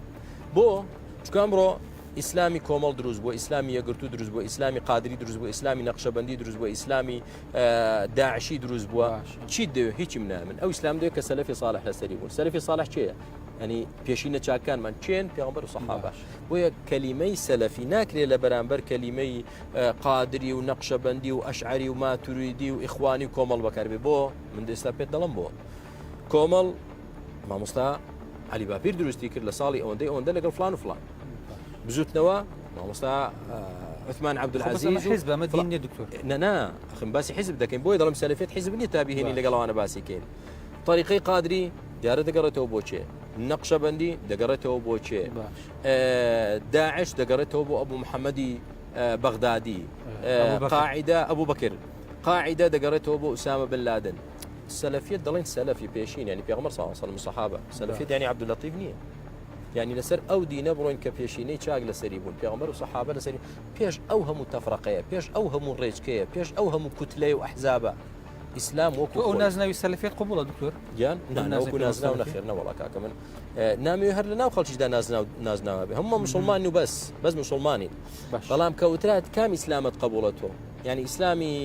بۆ چونکە ئەمڕۆ ئیسلامی کۆمەڵ دروست بووە ئیسلامی یەکگرتوو دروست بووە ئیسلامی قادری دروست بووە ئیسلامی نەقشەبەندی دروست بووە ئیسلامی داعشی دروست بووە چی دەوێت هیچیم نامن ئەو ئیسلام دەوێت کە سەلەفی ساڵح لەسەری بوون سەلەفی ساڵح کێیە ینی پێشینە چاکانمان کێن پێغمبەر و سەحابە بۆیە کەلیمەی سەلەفی ناکرێت لە بەرامبەر کەلیمەی قادری و نەقشەبەندی و ئەشعری و ماتوریدی و ئیخوانی و کۆمەڵ بەکاربێ بۆ من دێستا پێت دەڵم بۆ کۆمەڵ مامۆستا علی باپیر دروستی کرد لە ساڵی ئەوەندەی ئەوەندە لەگەڵ فلان و فلان بزوتنەوە مامۆستا عثمان عبدالعزیز
حزب ئەمە دین نییە دکتۆر
نەنا ئەخم باسی حزب دەکەین بۆیە دەڵم سەلەفیەت حزب نییە تا بیهێنی لەگەڵ ئەوانە باسی کەین طریقەی قادری دیارە دەگەڕێتەوە بۆ چێ نەقشەبەندی دەگەڕێتەوە بۆ چێ داعش دەگەڕێتەوە بۆ ئەبوو محەممەدی بەغدادی قاعدە ئەبوو بەکر قاعدە دەگەڕێتەوە بۆ ئوسامە بن لادن سەلەفیەت دەڵێن سەلەفی پێشین ینی پێغەمبەر صلی الله علیه و سلم سەحابە سەلەفیەت یعنی عەبدوللەتیف نییە یعنی لەسەر ئەو دینە بڕۆین کە پێشینەی چاک لەسەری بوون پێغەمبەر و سەحابە لەسەری پێش ئەو هەموو تەفرەقەیە پێش ئەو هەموو ڕێچکەیە پێش ئەو هەموو کوتلەیە و ئەحزابە ئیسلام وەکو
ئەو نازناوی سەلەفیەت قبوڵە دکتۆر
گیان ناوەکو نازناو نەخێر نەوەڵا کاکە من نامەوێ هەر لە ناو خەڵکیشدا نازناو نازناوە بێ هەموو مسلمان و بەس بەس مسلمانین بەڵام کەوترات کام ئیسلامت قبوڵە تۆ یعنی ئیسلامی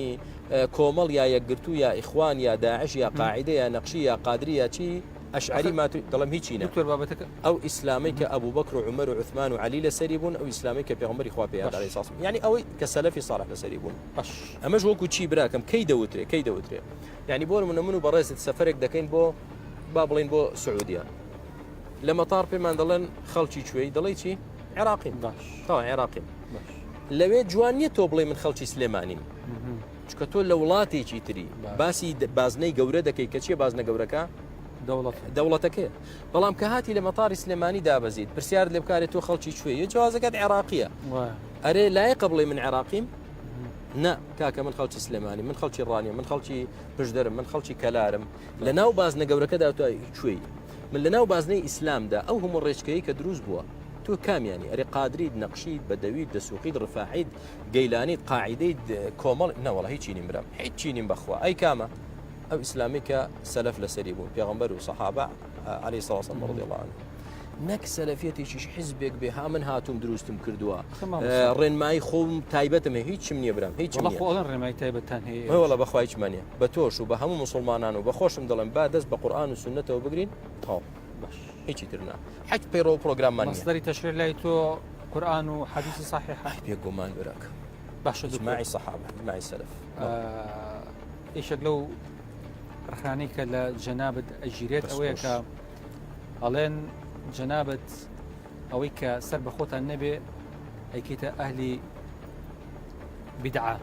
کۆمەڵ یا یەکگرتوو یا ئیخوان یا داعش یا قاعیدە یا نەقشی یا قادری یا چی؟ ئەشعری ماتو دەڵم هیچی نە
دکتۆر بابەتەکە
ئەو ئیسلامەی کە ئەبوو بەکر و عومەر و عوثمان و عەلی لەسەری بوون ئەو ئیسلامەی کە پێغەمبەری خوا پێ هات عەلەیهی سڵام یعنی ئەوەی کە سەلەفی ساڵح لەسەری بوون
باش
ئەمەش وەکو چی براکەم کەی دەوترێ کەی دەوترێ یعنی بۆ نمونە من و بەڕێزت سەفەرێک دەکەین بۆ با بڵین بۆ سعودیە لە مەتار پێمان دەڵێن خەڵکی کوێی دەڵێ چی عێراقیم
باش
تەوا عێراقیم
باش
لەوێ جوان نییە تۆ بڵێ من خەڵکی سلێمانیم چونکە تۆ لە وڵاتێکی تری باسی بازنەی گەورە دەکەی کە چیە بازنە گەورەکە
دەوڵەتەکەی
دەوڵەتەکەی بەڵام کە هاتی لە مەتاری سلێمانی دابەزیت پرسیار لێ بکارێت تۆ خەڵکی کوێ یە جوازەکەت عێراقیە ئەرێ لایقە بڵێ من عێراقیم نا کاکە من خەڵکی سلێمانی من خەڵکی ڕانیە من خەڵکی پشدەرم من خەڵکی کەلارم لە ناو بازنە گەورەکەدا تۆ کوێی من لە ناو بازنەی ئیسلامدا ئەو هەموو ڕێچکەیە کە دروست بووە تۆ کامیانی ئەرێ قادریت نەقشیت بەدەویت دەسوقیت ڕفاعیت گەیلانیت قاعیدەیت کۆمەڵ نەوەڵا هیچی نیم برام هیچی نیم بەخوا ئەی کامە ئەو ئیسلامی کە سەلەف لەسەری بوون پێغەمبەر و سەحابە عەلەیهی سڵاو وسلام ڕضی الله عنه نەک سەلەفیەتێکیش حزبێک بێ ها من هاتووم دروستم کردووە ڕێنمایی خۆم تایبەتم هەیە هیچم نییە برام هیچ
ڕێنمایی تایبەتان هەیە
وەڵا بەخوا هیچمان نییە بە تۆش و بە هەموو مسلمانان و بە خۆشم دەڵێم با دەست بە قورئان و سوننەتەوە بگرین تەواو
باش
هیچی تر نا حەج پەیڕەو پرۆگراممان نییە
مەسدەری تەشریع لای تۆ قورئان و حەدیسی صحیحە
ئای بێگومان براکەم
باشە دکتۆر
ئیجماعی سەحابە ئیجماعی سەلەف
یەکێک لەو ڕخنانەی کە لە جەنابت ئەگیرێت ئەوەیە کە ئەڵێن جەنابت ئەوەی کە سەر بە خۆتان نەبێ ئەیکەیتە ئەهلی بدعە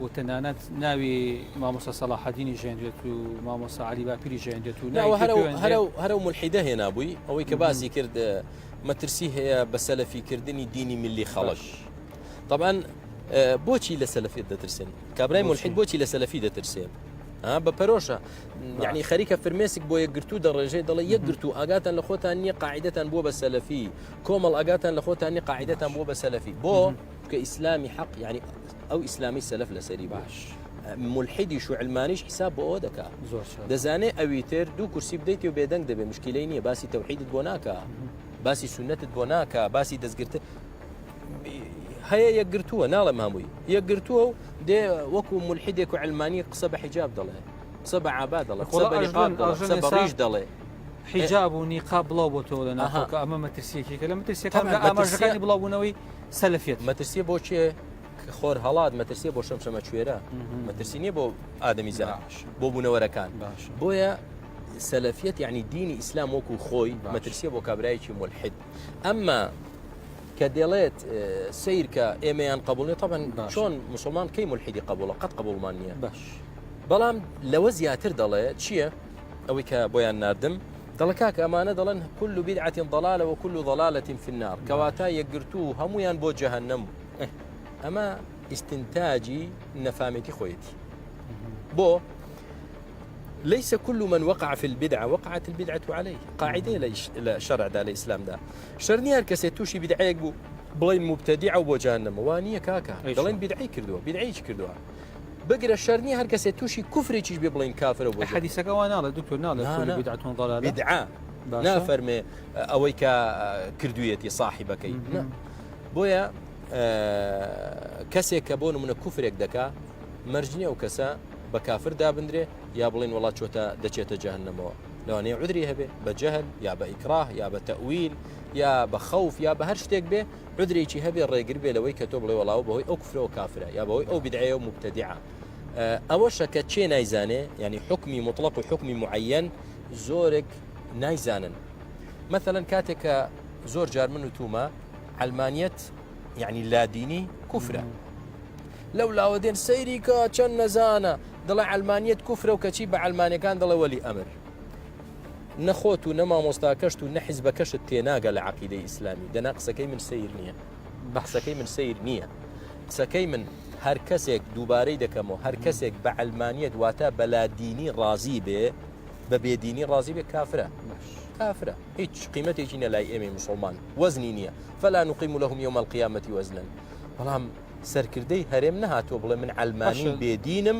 و تەنانەت ناوی مامۆستا سەڵاحەدینی ژێنرێت و مامۆستا عەلی باپیری ژێنرێت و
ناوە هەرە ملحیدە هێنابووی ئەوەی کە باسی کرد مەترسی هەیە بە سەلەفیکردنی دینی ملی خەڵک طبعا بۆچی لە سەلەفیت دەترسێن کابرای ملحید بۆچی لە سەلەفی دەترسێن بە پەرۆشە یعنی خەریکە فرمێسک بۆ یەکگرتوو دەڕێژێ دەڵێ یەکگرتوو ئاگاتان لە خۆتان نییە قاعدەتان بووە بە سەلەفی کۆمەڵ ئاگاتان لە خۆتان نیە قاعدەتان بووە بە سەلەفی بۆ کە ئیسلامی حەق یعنی ئەو ئیسلامی سەلەف لەسەری باش ملحیدیش و علمانیش حساب بۆ ئەوە دەکا دەزانێ ئەوی تر دوو کورسی بدەیت و بێدەنگ دەبێ مشکلەی نییە باسی تەوحیدت بۆ ناکە باسی سونەتت بۆ ناکە باسی دەستگرتن هەیە یەکگرتووە ناڵێم هەمووی یەکگرتووە و دێ وەکو ملحیدێک و علمانی قسە بە حیجاب دەڵێ قسە بە عابا دەڵێ قسە بە نیقاب دەڵێ قسە بە ڕیش دەڵێ
حیجاب و نیقاب بڵاو بۆتەوە لە ناوخۆکە ئەمە مەترسیەکێکە لە مەترسیەکان لە ئاماژەکانی بڵاوبوونەوەی سەلەفیەت
مەترسیە بۆ کێ خۆر هەڵات مەترسیە بۆ شەمشەمە کوێرە مەترسی نییە بۆ ئادەمی زان بۆ بوونەوەرەکان بۆیە سەلەفیەت یعنی دینی ئیسلام وەکو خۆی مەترسیە بۆ کابرایەکی ملحد ئەمما کە دەڵێت سیر کە ئێمەیان قبول نیە طبعا چۆن مسلمان کەی ملحیدی قبولە قەت قبولمان نییە
باش
بەڵام لەوە زیاتر دەڵێ چییە ئەوەی کە بۆیان ناردم دەڵێ کاکە ئەمانە دەڵێن كل بدعة ضلالة وكل ضلالة في النار کەواتە یەکگرتوو هەمویان بۆ جەهەنەم ئەمە ئیستنتاجی نەفامێتی خۆیەتی بۆ ليس كل من وقع في البدعة وقعت البدعة عليه قاعدة لە شەرعدا لە ئیسلامدا شەر نییە هەر کەسێ تووشی بدعەیەک بوو بڵین مبتدیعە و بۆ جەهەنەمە وا نییە کاکە دەڵێن بدعەی کردووە بدعەیەکی کردووە بگرە شەر نییە هەر کەسێ تووشی کوفرێکیش بێ بڵین کافرە بۆ
حەدیسەکە وا ناڵێ دکتۆر ناڵێ كل بدعة ضلالة
بدعە نافەرمێ ئەوەی کە کردوویەتی ساحیبەکەی بۆیە کەسێک کە بۆ نمونە کوفرێک دەکا مەرج نییە ئەو کەسە بە کافر دابندرێ یا بڵین وڵات چۆتە دەچێتە جەهەنەمەوە لەوانەیە عذری هەبێ بە جەهل یا بە ئیکراه یا بە تەویل یا بە خەوف یا بە هەر شتێک بێ عذرێکی هەبێ ڕێگر بێ لەوەی کە تۆ بڵێ وەڵاو بەهۆی ئەو کوفرەوە کافرە یا بەهۆی ئەو بدعەیە و مبتدعە ئەوەشە کە چێ نایزانێ ینی حکمی مطلق و حکمی معەن زۆرێک نایزانن مثلا کاتێک کە زۆر جار من و تومە علمانیت یعنی لادینی کوفرە لەو لاوە دێن سەیری کە چەند نەزانە دەڵێ عەلمانیەت کوفرە و کەچی بە عەلمانیەکان دەڵێ وەلی ئەمر. نە خۆت و نە مامۆستاکەشت و نە حیزبەکەشت تێناگە لە عەقیدەی ئیسلامی دەنا قسەکەی من سەیر نییە بەحسەکەی من سەیر نییە قسەکەی من هەر کەسێک دووبارەی دەکەمەوە هەر کەسێک بە عەلمانیەت واتە بە لادینی ڕازی بێ بە بێدینی ڕازی بێ کافرە کافرە هیچ قیمەتێکی نە لای ئێمەی مسلمان وەزنی نییە فلا نقيم لهم يوم القيامة وزنا بەڵام سەرکردەی هەرێم نەهاتووە بڵێ من عەلمانیم بێ دینم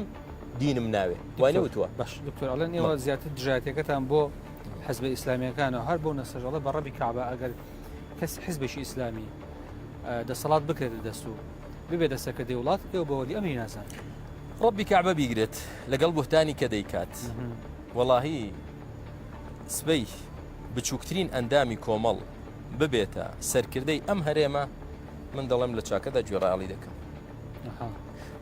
دینم ناوێ وای نەوتووە.
باش دکتۆر ئەڵێن ئێوە زیاتر دژایەتەکەتان بۆ حزبە ئیسلامیەکانە هەر بۆ نەسەژەڵە بە ڕەبی کەعبە ئەگەر کەس حزبێکی ئیسلامی دەسەڵات بکرێتە دەست و ببێتە سەرکردەی وڵات ئێوە بە وەلی ئەمری نازان.
ڕەبی کەعبە بیگرێت لەگەڵ بوهتانی کە دەیکات وەڵاهی. سبەی بچووکترین ئەندامی کۆمەڵ ببێتە سەرکردەی ئەم هەرێمە من دەڵێم لە چاکەدا گوێڕایەڵی دەکەم.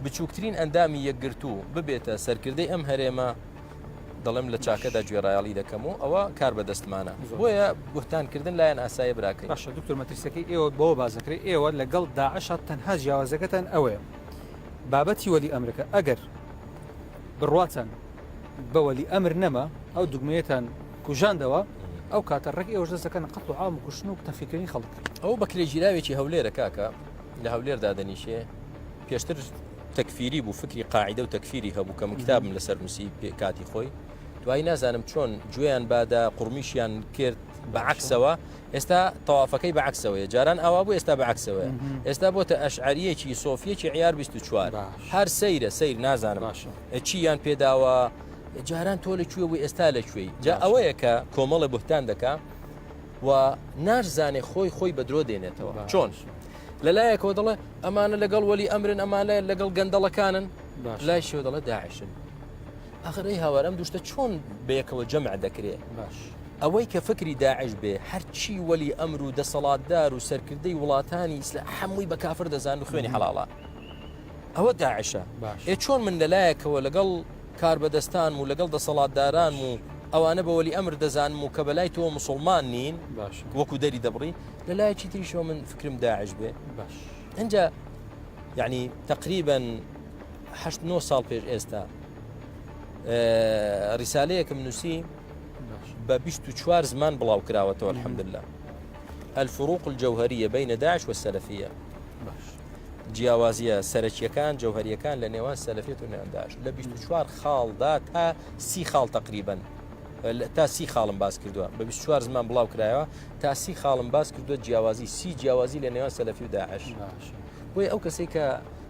بچووکترین ئەندامی یەکگرتوو ببێتە سەرکردەی ئەم هەرێمە دەڵێم لە چاکەدا گوێڕایەڵی دەکەم و ئەوە کار بەدەستمانە بۆیە بوهتانکردن لایەن ئاسایە براکەی.
باشە دکتۆر مەترسیەکەی ئێوە بەوە باس دەکرێت ئێوە لەگەڵ داعشا تەنها جیاوازەکەتان ئەوەیە بابەتی وەلی ئەمرەکە ئەگەر بڕواتان بە وەلی ئەمر نەما ئەو دوگمەیەتان کوژاندەوە ئەو کاتە ڕێک ئێوەش دەست دەکەنە قەتڵ و عام و کوشتن و تەنفیرکردنی خەڵک.
ئەوە بەکرێگیراوێکی هەولێرە کاکە لە هەولێر دادەنیشێ پێشتر تەکفیری بوو فکری قاعدە و تەکفیری هەبوو کە من کتابم لەسەر نووسی کاتی خۆی دوایی نازانم چۆن گوێیان بادا قڕمیشیان کرد بە عکسەوە ئێستا تەوافەکەی بە عکسەوەیە جاران ئاوا بوو ئێستا بە عکسەوەیە ئێستا بۆتە ئەشعریەکی سۆفیەکی عیار 24 هەر سەیرە سەیر نازانم چیان پێداوە جاران تۆ لە کوێ و ئێستا لە کوێی جا ئەوەیە کە کۆمەڵە بهتان دەکا و ناشزانێ خۆی خۆی بە درۆ دێنێتەوە چۆن لەلایەکەوە دەڵێ ئەمانە لەگەڵ وەلی ئەمرن ئەمانە لەگەڵ گەندەڵەکانن لای شێوە دەڵێ داعشن ئەخر ئەی هاوار ئەم دوشتە چۆن بەیەکەوە جەمع دەکرێ باش ئەوەی کە فکری داعش بێ هەرچی وەلی ئەمر و دەسەڵاتدار و سەرکردەی وڵاتانی ئیسلا هەمووی بە کافر دەزان و خوێنی حەڵاڵە ئەوە داعشە ئێ چۆن من لەلایەکەوە لەگەڵ کاربەدەستان و لەگەڵ دەسەڵاتداران و ئەوانە بە وەلی ئەمر دەزانم و کە بەلای تۆ مسلمان نین باش وەکو دەری دەبڕی لەلایەکی تریشەوە من فکرم داعش بێ باش اینجا یعنی تقریبا هه نۆ ساڵ پێش ئێستا ریسالەیەکم نووسی بە 24 زمان بڵاو کراوەتەوە الحمدلله الفروق الجوهرية بين داعش والسلفية جیاوازیە سەرەکیەکان جەوهریەکان لە نێوان سەلەفیت و نێوان داعش لە 24 خاڵدا تا سی خاڵ تقریبا تا سی خاڵم باس کردووە بە 24 زمان بڵاو کرایەوە تا سی خاڵم باس کردووە جیاوازی سی جیاوازی لە نێوان سەلەفی و داعش بۆیە ئەو کەسێک کە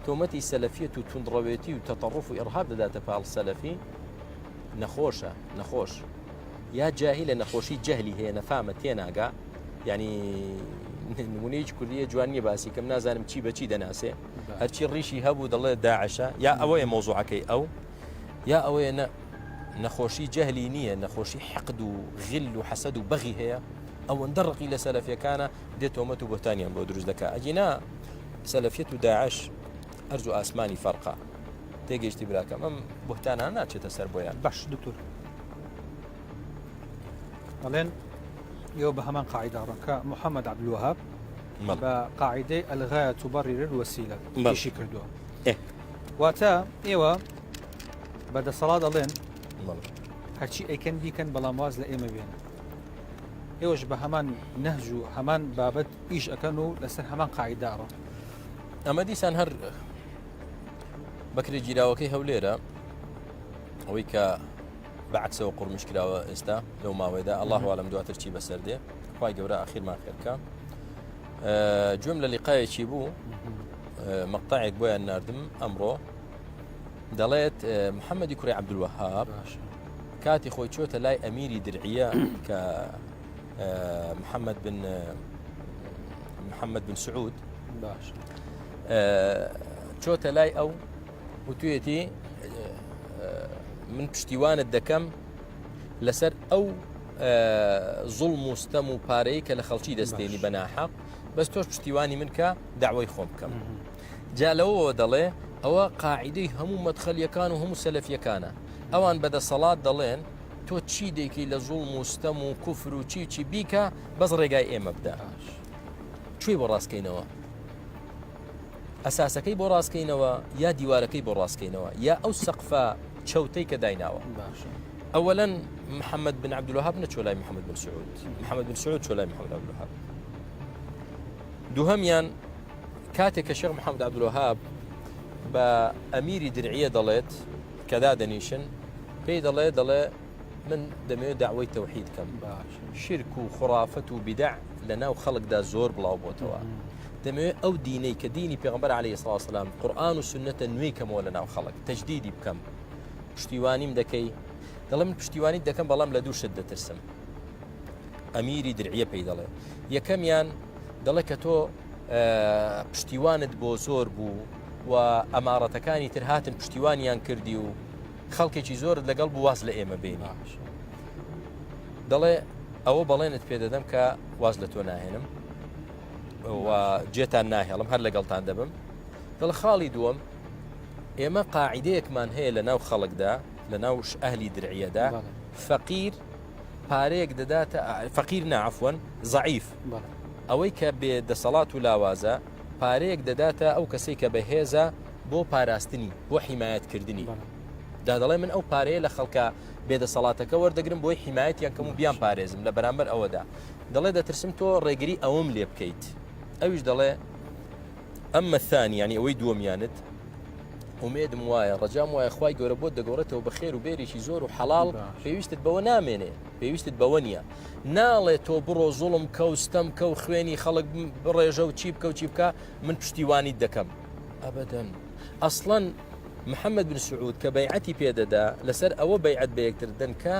تۆمەتی سەلەفیەت و توندڕەوێتی و تەتەڕوف و ئیڕهاب دەداتە پاڵ سەلەفی نەخۆشە نەخۆش یا جاهیلە نەخۆشی جەهلی هەیە نەفامە تێناگا یعنی نمونەیەکی کوردیە جوان نییە باسی کەم نازانم چی بەچی دەناسێ هەرچی ڕیشی هەبوو دەڵێ داعشە یا ئەوەیە مۆزوعەکەی ئەو یا ئەوەیە نە نەخۆشی جەهلی نییە نەخۆشی حقد و غل و حەسەد و بەغی هەیە ئەوەندە ڕقی لە سەلەفیەکانە دێ تۆمەت و بۆتانیان بۆ دروست دەکا ئەگینا سەلەفیەت و داعش ئەرز و ئاسمانی فەرقە تێگەیشتی براکەم ئەم بوهتانە ناچێتە سەر بۆیان
باش دکتۆر ئەڵێن ئێوە بە هەمان قاعدە ڕۆن کە محەممەد عەبدولوەهاب بە قاعدەی الغایە تبرر الوسیلە ئیشی کردووە واتە ئێوە بە دەسەڵات ئەڵێن هەرچی ئەیکەن بیکەن بەڵام واز لە ئێمە بێن ئێوەش بە هەمان نەهج و هەمان بابەت ئیش ئەکەن و لەسەر هەمان قاعدە ئەڕۆن.
ئەمە دیسان هەر بەکرێ گیراوەکەی هەولێرە ئەوەی کە بەعکسەوە قڕمیش کراوە ئێستا لەو ماوەیەدا ئەله عالم دواتر چی بەسەر دێ خی گەورە ئاخیرمان خێرکە گوێم لە لیقایەکی بوو مەقتەعێک بۆیان ناردم ئەمڕۆ دەڵێت محەممەدی کوڕی عەبدولوەهاب کاتی خۆی چۆتە لای ئەمیری درعیە کە محەممەد بن محەممەد بن سعود باش چۆتە لای ئەو وتوێتی من پشتیوانت دەکەم لەسەر ئەو زوڵم و ستەم و پارەی کە لە خەڵکی دەستێنی بەناحەق بەس تۆش پشتیوانی من کە داوای خۆم بکەم. جا لەوەوە دەڵێ ئەوە قاعیدەی هەموو مەدخەلیەکان و هەموو سەلەفیەکانە ئەوان بە دەسەڵات دەڵێن تۆ چی دەیکەی لە زوڵم و ستەم و کوفر و چی چی بیکە بەس ڕێگای ئێمە بدە کوێی بۆ ڕاستکەینەوە ئەساسەکەی بۆ ڕاستکەینەوە یا دیوارەکەی بۆ ڕاستکەینەوە یا ئەو سەقفە چەوتەی کە دایناوە باشە ئەوەلەن محەممەد بن عبدالوهاب نەچۆ لای محەممەد بن سعود محەممەد بن سعود چۆ لای محەممەد عبدالوهاب دووهەمیان کاتێک کە شێخ محەممەد عەبدولوەهاب بە ئەمیری درعیە دەڵێت کە دادەنیشن پێی دەڵێ دەڵێ من دەمەوێت داوای تەوحید کەم شرک و خرافەت و بیدع لە ناو خەڵکدا زۆر بڵاو بۆتەوە دەمەوێت ئەو دینەی کە دینی پێغمبەر عليه سلام قورآن و سنەتە نوێی کەمەوە لە ناو خەڵک تەجدیدی بکەم پشتیوانیم دەکەی دەڵێ من پشتیوانی دەکەم بەڵام لە دوو شت دەترسم ئەمیری درعیە پێی دەڵێ یەکەمیان دەڵێ کە تۆ پشتیوانت بۆ زۆر بوو و ئەماڕەتەکانی تر هاتن پشتیوانیان کردی و خەڵکێکی زۆرت لەگەڵ بوو واز لە ئێمە بێنی. دەڵێ ئەوە بەڵێنت پێ دەدەم کە واز لە تۆ ناهێنم و جێتان ناهێڵم هەر لەگەڵتان دەبم. دەڵێ خاڵی دووەم ئێمە قاعدەیەکمان هەیە لە ناو خەڵکدا لە ناو ئەهلی درعیەدا فەقیر پارەیەک دەداتە فەقیر نا عەفوەن زەعیف ئەوەی کە بێ دەسەڵات و لاوازە پارەیەک دەداتە ئەو کەسەی کە بەهێزە بۆ پاراستنی بۆ حیمایەتکردنی دا دەڵێ من ئەو پارەیە لە خەڵکە بێدەسەڵاتەکە وەردەگرم بۆی حیمایەتیان کەم و بیان پارێزم لە بەرامبەر ئەوەدا دەڵێ دەترسم تۆ ڕێگری ئەوم لێ بکەیت ئەویش دەڵێ ئەمە ثانی یعنی ئەوەی دووەمیانت ئومێدم وایە ڕەجام وایە خوای گەورە بۆت دەگۆڕێتەوە بە خێر و بێرێکی زۆر و حەڵاڵ پێویستت بەوە نامێنێ پێویستت بەوە نییە ناڵێ تۆ بڕۆ زوڵم کە و ستەم کە و خوێنی خەڵک بڕێژە و چی بکە و چی بکە من پشتیوانیت دەکەم ئەبەدەن ئەسڵەن محەممەد بن سعود کە بەیعەتی پێدەدا لەسەر ئەوە بەیعەت بە یەکتر دەن کە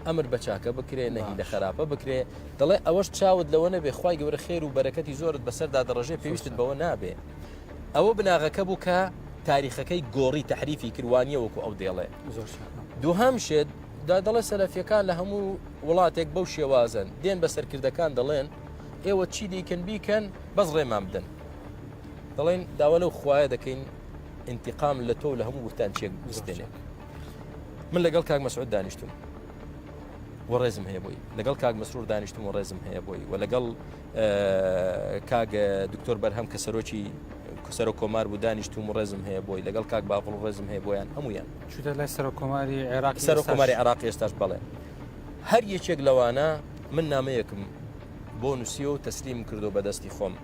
ئەمر بە چاکە بکرێ نەهی لە خراپە بکرێ دەڵێ ئەوەش چاوت لەوە نەبێ خوای گەورە خێر و بەرەکەتی زۆرت بەسەردا دەڕژێ پێویستت بەوە نابێ ئەوە بناغەکە بوو کە تاریخەکەی گۆڕی تەحریفی کرد وانیە وەکو ئەو دێڵێ دووهەم شت دا دەڵێ سەلەفیەکان لە هەموو وڵاتێک بەو شێوازن دێن بە سەرکردەکان دەڵێن ئێوە چی دیکەن بیکەن بەس ڕێمان بدەن دەڵێن داوا لەو خوایە دەکەین انتقام لە تۆ لە هەموو بوختان چێک بستێنێت من لەگەڵ کاک مەسعود دانیشتم و ڕێزم هەیە بۆی لەگەڵ کاک مەسرور دانیشتم و ڕێزم هەیە بۆی و لەگەڵ کاک دکتۆر بەرهەم کە سەرۆکی سەرۆک کۆمار بوو دانیشتوم و ڕێزم هەیە بۆی لەگەڵ کاک باڤڵ ڕێزم هەیە بۆیان هەمویان
چوتە لای سەرۆک کۆماری عێراق
سەرۆک کۆماری عێراق ئێستاش بەڵێ هەر یەکێک لەوانە من نامەیەکم بۆ نووسیوە و تەسلیم کردو بەدەستی خۆم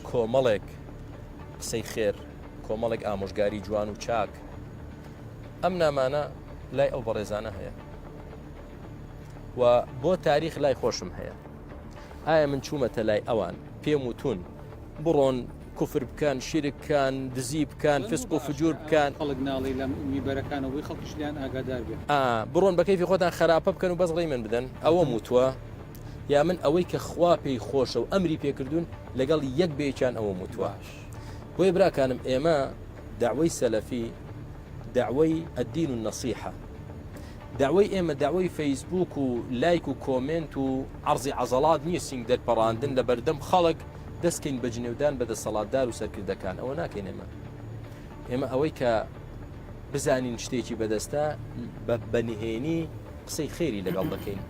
کۆمەڵێک قسەی خێر کۆمەڵێک ئامۆژگاری جوان و چاک ئەم نامانە لای ئەو بەڕێزانە هەیە و بۆ تاریخ لای خۆشم هەیە ئایا من چوومەتە لای ئەوان پێم وتون بڕۆن کوفر بکەن شیرک بکەن دزی بکەن فسق و فجور بکەن
خەڵک ناڵی لە میبەرەکانەوە بۆی خەڵکیش لێیان ئاگادار بێ.
ئا بڕۆن بە کەیفی خۆتان خەراپە بکەن و بەس ڕێی من بدەن ئەوەم وتووە یا من ئەوەی کە خوا پێی خۆشە و ئەمری پێکردوون لەگەڵ یەک بە یەکیان ئەوەم وتووە بۆیە براکانم ئێمە دەعوەی سەلەفی دەعوەی الدین النصیحە دەعوەی ئێمە دەعوەی فەیسبووک و لایک و کۆمێنت و عەرزی عەزەڵات نییە سینگ دەرپەڕاندن لە بەردەم خەڵک دەستکەین بە جنێودان بە دەسەڵاتدار و سەرکردەکان ئەوە ناکەین ئێمە ئێمە ئەوەی کە بزانین شتێکی بەدەستە بە نهێنی قسەی خێری لەگەڵ دەکەین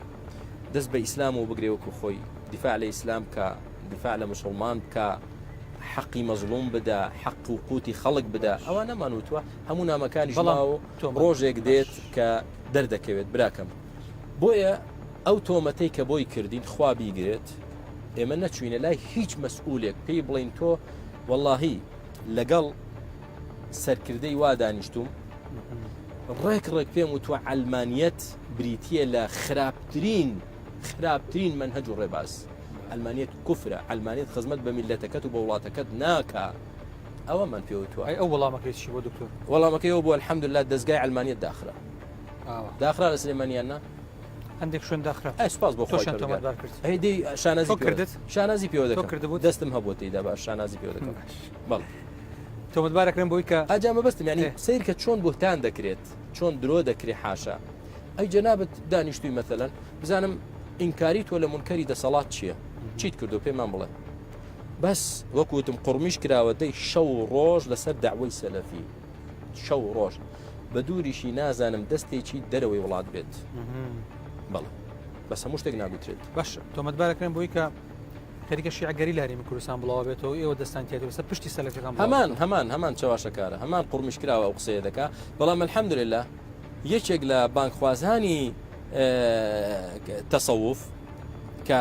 دەست بە ئیسلام و بگرێ وەکو خۆی دیفاع لە ئیسلام کە دیفاع لە مسلمان بکە حەقی مەزڵوم بدە حەق و قوتی خەڵک بدە ئەوانەمان وتوە هەموو نامەکانیش ماوە و ڕۆژێک دێت کە دەردەکەوێت براکەم بۆیە ئەو تۆمەتەی کە بۆی کردین خوا بیگرێت ئێمە نەچوینە لای هیچ مەسئولێک پێی بڵین تۆ واللهی لەگەڵ سەرکردەی وا دانیشتوم ڕێک ڕێک پێم وتوە عەلمانیەت بریتە لە خراپترین خراپترین مەنهەج و ڕێباز عەلمانیەت کوفرە عەلمانیەت خزمەت بە میلەتەکەت و بە وڵاتەکەت ناکا ئەوەمان پێ وتووە.
ئەی ئەو وەڵامەکەی چی بوو دکتۆر؟
وەڵامەکەی ئەوە بوو الحمدللە دەزگای عەلمانیەت داخرا. داخرا لە سلێمانی یان نا؟
هەندێک شوێن داخرا.
ئەی سوپاس بۆ خوای
تۆشیان
پەروەردگار.
تۆمەتبار کرد.
ئەی دەی شانازی
تۆ
پێوە
کردت؟
شانازی پێوە
تۆ
دەکەم.
کردبووت؟
دەستم هەبووە تێیدا باش شانازی پێوە دەکەم.
باش.
بەڵێ.
تۆمەتبار ئەکرێن بەوەی کە
ئەجا مەبەستم یانی
ئێ.
سەیر کە چۆن بوهتان دەکرێت چۆن درۆ دەکرێ حاشا ئەی جەنابت دانیشتووی مەسەلەن بزانم ئینکاری تۆ لە مونکەری دەسەڵات چییە؟ چیت کردو پێمان بڵێ بەس وەکو وتم قوڕمیش کراوە دەی شەو و ڕۆژ لەسەر دەعوەی سەلەفی شەو و ڕۆژ بە دووریشی نازانم دەستێکی دەرەوەی وڵات بێت بەڵێ بەس هەموو شتێک ناگوترێت
باش تۆمەتبارەکرێن بۆی کە خەریکە شیعەگەری لە هەرێمی کوردستان بڵاوە بێتەوە ئێوە دەستان تیاێت لەسەر پشتی سەلەفیەکان
بڵاو هەمان هەمان هەمان چەواشەکارە هەمان قوڕمیش کراوە ئەو قسەیە دەکا بەڵام الحمدلله یەکێک لە بانگخوازانی تەسەوف کە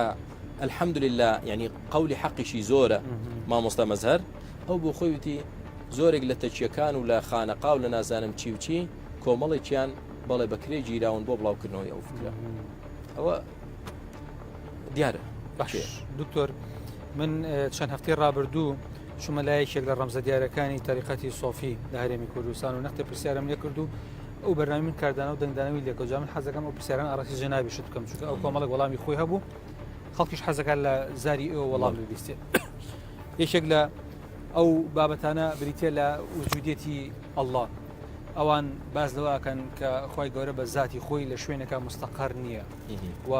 الحمدللە یعنی قەولی حەقیشی زۆرە مامۆستا مەزهەر ئەو بۆ خۆی وتی زۆرێک لە تەکیەکان و لە خانەقا و لە نازانم چی و چی کۆمەڵێکیان بەڵێ بەکرێ گیراون بۆ بڵاوکردنەوەی ئەو فکرە ئەوە دیارە
باش دکتۆر من چەند هەفتەی ڕابردوو چوومە لای یەکێک لە ڕەمزە دیارەکانی تەریقەتی سۆفی لە هەرێمی کوردستان و نەختێ پرسیارم لێ کرد و ئەو بەرنامەی من کاردانەوە دەنگدانەوەی لێکەوت جا من حەزەکەم ئەو پرسیاران ئاڕاستەی جەنابیشت بکەم چونکە ئەو کۆمەڵێک وەڵامی خۆی هەبوو خەڵکیش حەزەکات لە زاری ئێوە وەڵام ببیستێت یەکێک لە ئەو بابەتانە بریتە لە وجودێتی ئەڵڵا. ئەوان باس لەوە ئەکەن کە خوای گەورە بە زاتی خۆی لە شوێنێکا مستەقەر نییە و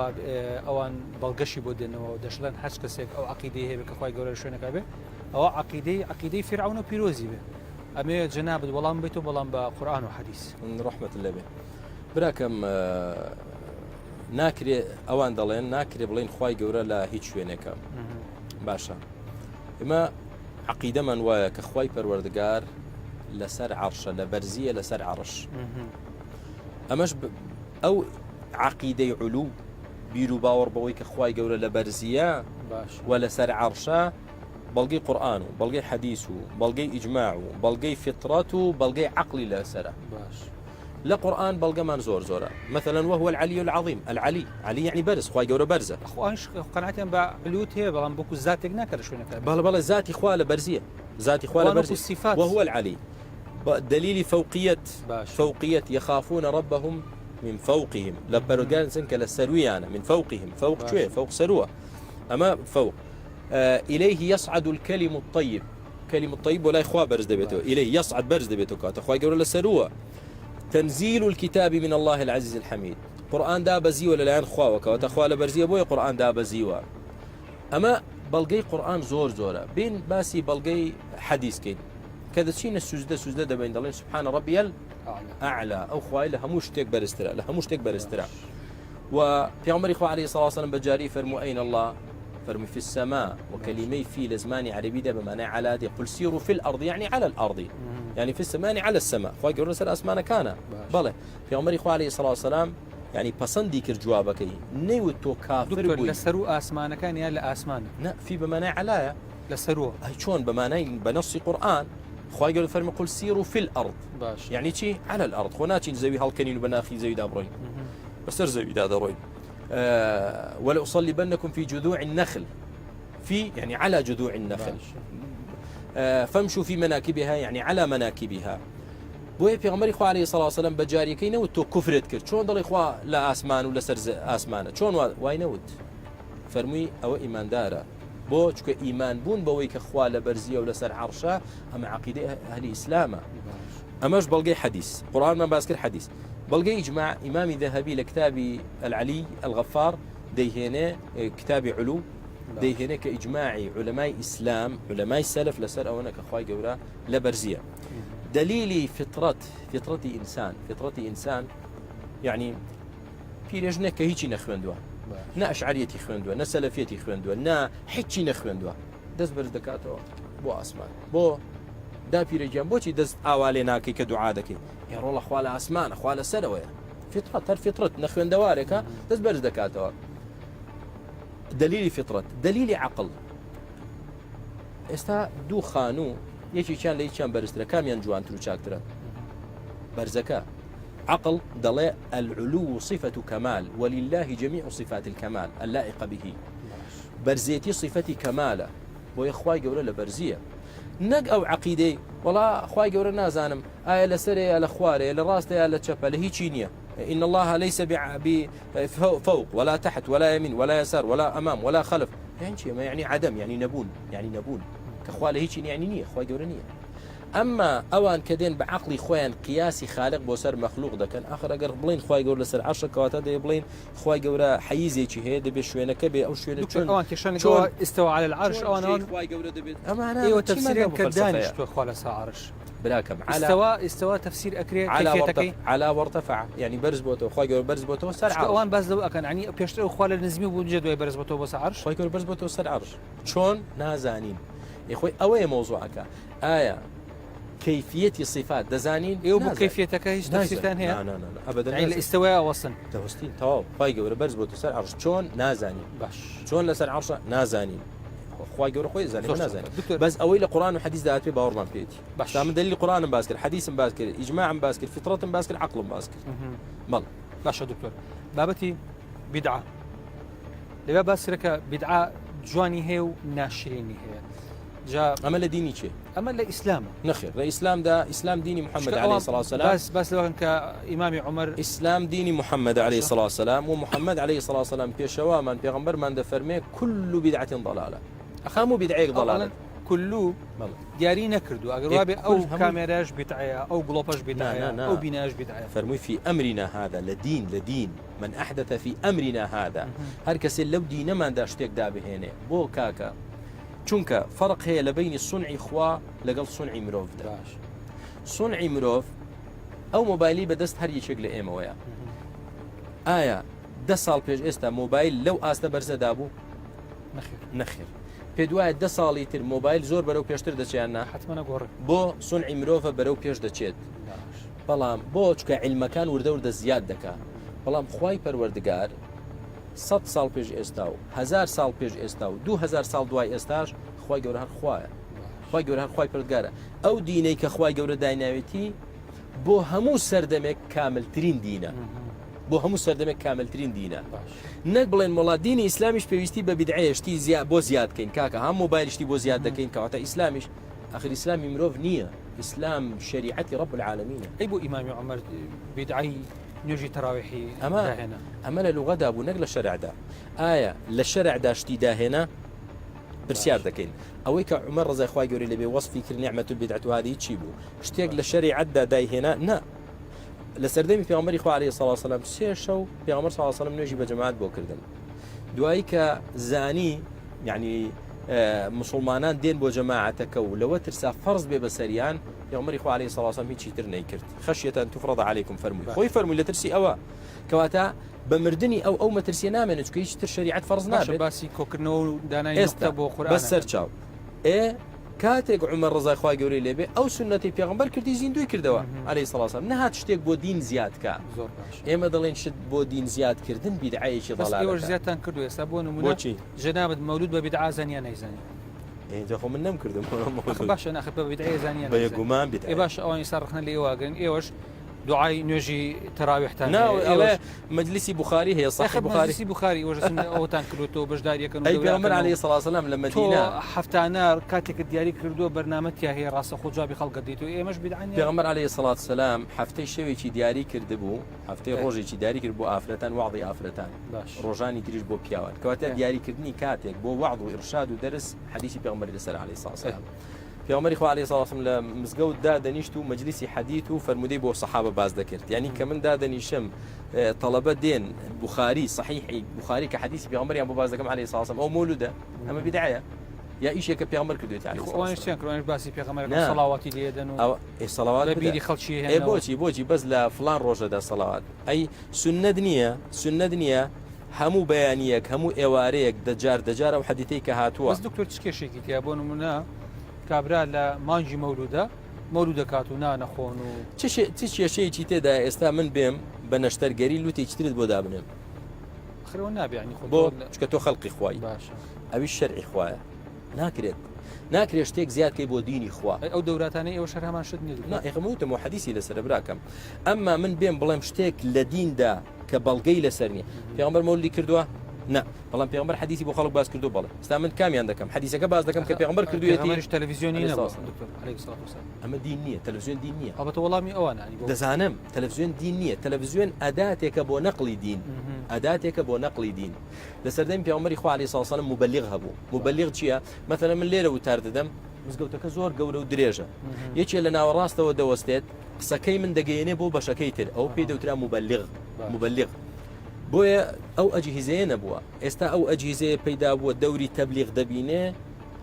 ئەوان بەڵگەشی بۆ دێنەوە و دەشڵێن هەرچ کەسێک ئەو عەقیدەی هەیە کە خوای گەورە لە شوێنێکا بێ ئەوە عەقیدەی عەقیدەی فیرعەون و پیرۆزی بێ. ئەمەوێ جەنابت وەڵام بیتەوە بەڵام بە قورئان و حەدیس.
ڕەحمەت لێ بێ براکەم ناکرێ ئەوان دەڵێن ناکرێ بڵێن خوای گەورە لە هیچ شوێنێکە باشە ئێمە عەقیدەمان وایە کە خوای پەروەردگار لەسەر عەرشە لە بەرزیە لەسەر عەرش ئەمەش ئەو عەقیدەی علو بیر و باوەڕ بەوەی کە خوای گەورە لە بەرزیە و لەسەر عەرشە بەڵگەی قورآن و بەڵگەی حەدیث و بەڵگەی ئیجماع و بەڵگەی فطرەت و بەڵگەی عقلی لەسرە
باش
لە قورئان بەڵگەمان زۆر زۆرە مثلا وهو العلی العظیم العلی علی یعنی بەرز خوای گەورە بەرزە.
خۆ ئەوانیش قەناعەتیان بە علوت هەیە بەڵام وەکو زاتێک ناکە لە شوێنەکە بێت.
بەڵێ بەڵێ زاتی خوا لە بەرزیە زاتی خوا لە
ئەوان وەکو
بەرزی
سیفات.
وهو العلی دلیلی فوقیت
باش.
فوقیت یخافون ربهم من فوقهم لە پەروەردگار دەچن کە لە سەرویانە من فوقهم فوق
باش.
کوێ فوق سەروە ئەمە فوق الیه یصعد الکلم الطیب کلم الطیب بۆ لای خوا بەرز دەبێتەوە الیه یصعد بەرز دەبێتەوە کاتە خوای گەورە لە سەرووە تنزیل الكتاب من الله العزیز الحمید قورئان دابەزیوە لەلایەن خواوە کەواتە خوا لە بەرزیە بۆیە قورئان دابەزیوە ئەمە بەڵگەی قورئان زۆر زۆرە بین باسی بەڵگەی حەدیث کەین کە دەچینە سوزدە سوزدە دەبین دەڵێن سبحان ربی الأعلى ئەو خوای لە هەموو شتێک بەرزترە لە هەموو شتێک بەرزترە و پێغەمبەری خوا علیه الصلاة والسلام بە جاری فەرموو أين الله فەرمووی في السماء و کەلیمەی في لە زمانی عەرەبیدا بە مانای على دێ قل سيروا في الأرض يعني على الأرض يعني في السماء يعني على السماء خوای گەورە لەسەر ئاسمانەکانە بەڵێ پێغەمبەری خوا علیه الصلاة والسلام یعنی پەسەندی کرد جوابەکەی نەیوت تۆ کافر
دکتۆر
بووی
لە سەروو ئاسمانەکان یا لە ئاسمان؟
نا في بە مانای عەلایە
لە سەرووە.
ئەی چۆن بە مانای بە نەسی قورئان خوای گەورە فەرمی قل سيروا في الأرض
باش
یعنی چی على الأرض خۆ ناچین زەوی هەڵکەنین و بە ناخی زەویدا بڕۆین بەسەر زەویدا دەڕۆین ولأصلبنكم في جذوع النخل في يعني على جذوع النخل فامشوا في مناكبها يعني على مناكبها بۆیە پێغەمبەری خوا علیه الصلاة والسلام بە جاریەکەی نەوت تۆ کوفرت کرد چۆن دەڵێ خوا لە ئاسمان و لەسەر ئاسمانە چۆن وای نەوت فەرمووی ئەوە ئیماندارە بۆ چکە ئیمان بوون بەوەی کە خوا لە بەرزیە و لەسەر عەرشە ئەمە عقیدەی ئەهلی ئیسلامە ئەمەش بەڵگەی حەدیث قورآنمان باس کرد حەدیث بەڵگەی ئیجماع ئیمامی ذەهەبی لە کتابی العلی الغفار دەیهێنێ کتابی علو دەیهێنێ کە ئیجماعی علەمای ئیسلام علەمای سەلەف لەسەر ئەوەنە کە خوای گەورە لە بەرزیە دلیلی فطرەت فطرەتی ئینسان فطرەتی ئینسان یعنی پیرێژنێک کە هیچی نەخوێندووە نە ئەشعریەتی خوێندووە نە سەلەفیەتی خوێندووە نە هیچی نەخوێندووە دەست بەرز دەکاتەوە بۆ ئاسمان بۆ داپیرە گیان بۆچی دەست ئاوا لێ ناکەی کە دوعا دەکەی ئێ ڕۆڵە خوا لە ئاسمانە خوا لە سەرەوەیە فطرەت هەر فطرەت نەخوێندەوارێکە دەست بەرز دەکاتەوە دلیلی فطرەت دلیلی عقل ئێستا دوو خانوو یەکێکیان لە یەکیان بەرزترە کامیان جوانتر و چاکترە بەرزەکە عقل دەڵێ العلو صفة كمال ولله جميع صفات الكمال اللائقة به بەرزێتی صفەتی کەمالە بۆیە خوای گەورە لە بەرزیە نەک ئەو عەقیدەی وەڵا خوای گەورە نازانم ئایا لەسەرێ یا لە خوارێ لە ڕاستە یا لە چەپە لە هیچی نییە إن الله ليس فوق ولا تحت ولا يمين ولا يسار ولا أمام ولا خلف يعني چی يعني عدم يعني نەبوون يعني نەبوون کە خوا لە هیچی یعنی نییە خوای گەورە نییە ئەمما ئەوان کە دێن بە عقلی خۆیان قیاسی خالق بۆ سەر مەخلوق دەکەن ئاخر ئەگەر بڵین خوای گەورە لەسەر عەرشە کەواتە دەی بڵین خوای گەورە حەیزێکی هەیە دەبێت شوێنەکە بێ ئەو شوێنە
چۆن ئەوان کێشان چۆن استوى على العرش ئەوان ئەوان
خوای گەورە دەبێت ئەمانە
ئێوە تەفسیریان کە دانیشتووە خوا لەسەر عەرش
براکەم
استوى استوى تفسیر ئەکرێ کەیفیەتەکەی
علا وارتفع یعنی بەرز بۆتەوە خوای گەورە بەرز بۆتەوە سەر عەرش
ئەوان باس لەوە ئەکەن یعنی پێشتر ئەو خوا لە نزمی بوو جێ دوای بەرز بۆتەوە بۆ سەر عەرش
خوای گەورە بەرز بۆتەوە سەر عەرش چۆن نازانین خۆی ئەوەیە مەوزوعەکە ئایا کەیفیەتی صیفات دەزانین؟
ئێوە بۆ کەیفیەتەکە هیچ تەفسیرتان هەیە؟
نا نا نا ئەبەدەن
یعنی لە ئیستەوەیا وەستن.
دەوەستین تەواو خوای گەورە بەرز بۆتە سەر عەرش چۆن نازانین
باش
چۆن لەسەر عەرشە نازانین خوای گەورە خۆی زانێ
زۆر
نازانین
دکتۆر
بەس ئەوەی لە قورئان و حەدیثدا هاتبێ باوەڕمان پێیەتی
باش
تا من دلیلی قورئانم باس کرد حەدیثم باس کرد ئیجماعم باس کرد فیترەتم باس کرد عەقڵم باس کرد بەڵێ
باشە دکتۆر بابەتی بیدعە لەوێ باس کرا کە بیدعە جوانی هەیە و ناشرینی هەیە جا
ئەمە لە دینی چێ؟
ئەمە لە ئیسلامە.
نەخێر لە ئیسلامدا ئیسلام دینی محمد علیه الصلاة والسلام
باس باس لەوەکەن کە ئیمامی عومەر
ئیسلام دینی محمد علیه الصلاة والسلام و محمد علیه الصلاة والسلام پێشەوامان پێغەمبەرمان دەفەرمێ كل بدعة ضلالة هەموو بیدعەیەک ضلالە.
کلو دیاری نەکردو ئەگەر وابێ ئەو کامێراش بیدعەیە ئەو گڵۆپەش بیدعەیە ئەو بینایەش بیدعەیە.
فەرمووی فی امرنا هذا لە دین لە دین من احدث فی امرنا هذا هەر کەسێ لەو دینەماندا شتێک دابهێنێ بۆ کاکە چونکە فەرق هەیە لە بەینی سونعی خوا لەگەڵ سونعی مرۆڤدا
باش
سونعی مرۆڤ ئەو مۆبایلی بەدەست هەر یەکێک لە ئێمەوەیە ئایا دە ساڵ پێش ئێستا مۆبایل لەو ئاستە بەرزەدا بوو
نەخێر
نەخێر پێت وایە دە ساڵی تر مۆبایل زۆر بەرەو پێشتر دەچێت یان نا؟
حەتمەن ئەگۆڕێ.
بۆ سونعی مرۆڤە بەرەو پێش دەچێت
باش.
بەڵام بۆ چونکە عیلمەکان وردە وردە زیاد دەکا بەڵام خوای پەروەردگار سەد ساڵ پێش ئێستا و هەزار ساڵ پێش ئێستا و 2000 ساڵ دوای ئێستاش خوای گەورە هەر خوایە خوای گەورە هەر خوای پەروەردگارە ئەو دینەی کە خوای گەورە دایناوێتی بۆ هەموو سەردەمێک کاملترین دینە بۆ هەموو سەردەمێک کاملترین دینە نەک بڵێن وڵا دینی ئیسلامیش پێویستی بە بیدعەیە شتی زیا بۆ زیاد کەین کاکە هەم مۆبایل شتی بۆ زیاد دەکەین کەواتە ئیسلامیش ئەخر ئیسلامی مرۆڤ نییە ئیسلام شەریعەتی ڕەب العالمینە.
ئەی بۆ ئیمامی عومەر بیدعەی نوێژی تەراویحی
ئەمە
داهێنا؟
ئەمە لە لوغەدا بوو نەک لە شەرعدا ئایا لە شەرعدا شتی داهێنا؟ پرسیار دەکەین ئەوەی کە عومەر ڕەزای خوای گەورەی لێبێ وەسفی کرد نعمة البدعة هذه چی بوو؟ شتێک لە شەریعەتدا دایهێنا؟ نا لە سەردەمی پێغەمبەری خوا علیه الصلاة والسلام سێ شەو پێغەمبەر صلی الله علیه وسلم نوێژی بە جەماعەت بۆ کردن دوایی کە زانی یعنی مسلمانان دێن بۆ جەماعەتەکە و لەوە ترسا فەرز بێ بەسەریان پێغەمبەری خوا علیه الصلاة والسلام هیچی تر نەیکرد خشیة أن تفرض عليكم فەرمووی خۆی فەرمووی لە ترسی ئەوە کەواتە بە مردنی ئەو ئەو مەترسیە نامێنێت چونکە هیچ تر شەریعەت فەرز
باشە
نابێت
باسی کۆکردنەوە و دانانی
ئێستا
نوقتە بۆ قورئان
بەس
ئەکەن.
سەرچاو ئێ کاتێک عومەر ڕەزای خوای گەورەی لێ بێ ئەو سوننەتەی پێغەمبەر کردی زیندووی کردەوە عەلەیهی سڵاو وسلام نەهات شتێک بۆ دین زیاد کا
زۆر باشە
ئێمە دەڵێن شت بۆ دین زیاد کردن بیدعەیەکی
بەس ئێوەش
ضەلالەتە
زیادتان کردو ئێستا بۆ نمونە
بۆچی
جەنابت مەولود بە بیدعە زانی یان نەیزانی
ئێ جا خۆ من نەمکردم
ئەخ باشە ناخر بە بیدعە زانی یان
بە
نەیزانی
گومان
ئێ
بیدعەیە
باشە ئەوان ئێستا ڕەخنە لە ئێوە ئەگرن ئێوەش دوعای نوێژی تەراویحتان
نا
هەیە
ئەڵێ
ئێوەش
مەجلیسی بوخاری هەیە
ئەخر
صحیح بوخاری
مەجلیسی بوخاری ئێوەش ئەچن ئەوەتان کردووەتەوە بەشداریەکەن و
ئەی پێغەمبەر
دەوراکەن و
عەلەیهی سڵاو وسلام لە
تۆ
مەدینە
هەفتانە کاتێکت دیاری کردووە بەرنامەت تیا هەیە ڕاستەخۆ جوابی خەڵک ئەدەیتەوە ئێمەش بیدعە نییە؟
پێغەمبەر عەلەیهی سڵات سەلام هەفتەی شەوێکی دیاری کردبوو هەفتەی
ئێ.
ڕۆژێکی دیاری کرد بۆ ئافرەتان وەعزی ئافرەتان
باش
ڕۆژانی تریش بۆ پیاوان کەواتە
ئێ.
دیاریکردنی کاتێک بۆ وەعظ و ئیرشاد و دەرس حەدیسی پێغەمبەری لەسەر عەلەیهی سڵات
ئێ.
سەلام پێغەمبەری خوا عەلەیهی سڵات وسلام لە مزگەوت دادەنیشت و مەجلیسی حەدیث و فەرموودەی بۆ سەحابە باس دەکرد یعنی کە من دادەنیشم تەڵەبە دێن بوخاری صحیحی بوخاری کە حەدیثی پێغەمبەریان بۆ باس دەکەم عەلەیهی سڵات وسلام ئەو مەولودە ئەمە بیدعەیە یا ئیشێکە پێغەمبەر کردوێتی عەلەیهی سڵات
ئەوانیش
وسلام
چیان کردوانیش باسی پێغەمبەرەکە
نا
سەڵاواتی لێ دەن و
ئەوە ئێ سەڵاوات
لە
بدە
بیری خەڵکی
ئێ
هێننەوە
بۆچی بۆچی بەس لە فڵان ڕۆژەدا سەڵاوات ئەی سوننەت نییە سوننەت نییە هەموو بەیانییەک هەموو ئێوارەیەک دەجار دەجار ئەو حەدیثەی کە هاتووە.
بەس دکتۆر چ کێشێکی تیا بۆ نمونە کابرا لە مانگی مەولودە مەولود دەکات و نانە خۆن و.
چ چ کێشەیەکی تێدایە ئێستا من بێم بە نەشتەرگەری لوتێکی ترت بۆ دابنێم؟
ئەخر ئەوە نابێ یانی خۆ
بۆ؟
تۆ لە.
چونکە تۆ خەڵقی خوای
باشە.
ئەویش شەرعی خوایە ناکرێت ناکرێت شتێک زیاد کەی بۆ دینی خوا.
ئەی ئەو دەوراتانەی ئێوەش هەر هەمان شت نیە
نا
دکتۆر؟
ئێخە من وتم و حەدیسی لەسەرە براکەم ئەمما من بێم بڵێم شتێک لە دیندا کە بەڵگەی لەسەر نیە پێغەمبەر مەولدی کردووە؟ نا بەڵام پێغەمبەر حەدیسی بۆ خەڵک باس کردو بەڵێ ئێستا من کامیان دەکەم حەدیسەکە باس دەکەم کە پێغەمبەر کردوویەتی
پێغەمبەریش تەلەڤیزیۆنی
عەلەیهی
نەبووە
سڵاو
دکتۆر عەلەیهی سڵات وسلام
ئەمە دین نییە تەلەڤیزیۆن دین نییە
ئەڵبەتە وەڵامی ئەوانە ینی بۆ
دەزانم تەلەڤیزیۆن دین نییە تەلەڤیزیۆن ئەداتێکە بۆ نەقلی دین ئەداتێکە بۆ نەقلی دین لە سەردەمی پێغەمبەری خوا عەلەیهی سڵاو وسلام موبەلیغ هەبوو موبەلیغ چییە مەسەلەن من لێرە وتار دەدەم مزگەوتەکە زۆر گەورە و درێژە یەکێ لە ناوەڕاستەوە دەوەستێت قسەکەی من دەگەیەنێ بۆ بەشەکەی تر ئەو پێی دەوترا موبەلیغ موبەلیغ بۆیە ئەو ئەجهیزەیە نەبووە ئێستا ئەو ئەجهیزەیە پەیدا بووە دەوری تەبلیغ دەبینێ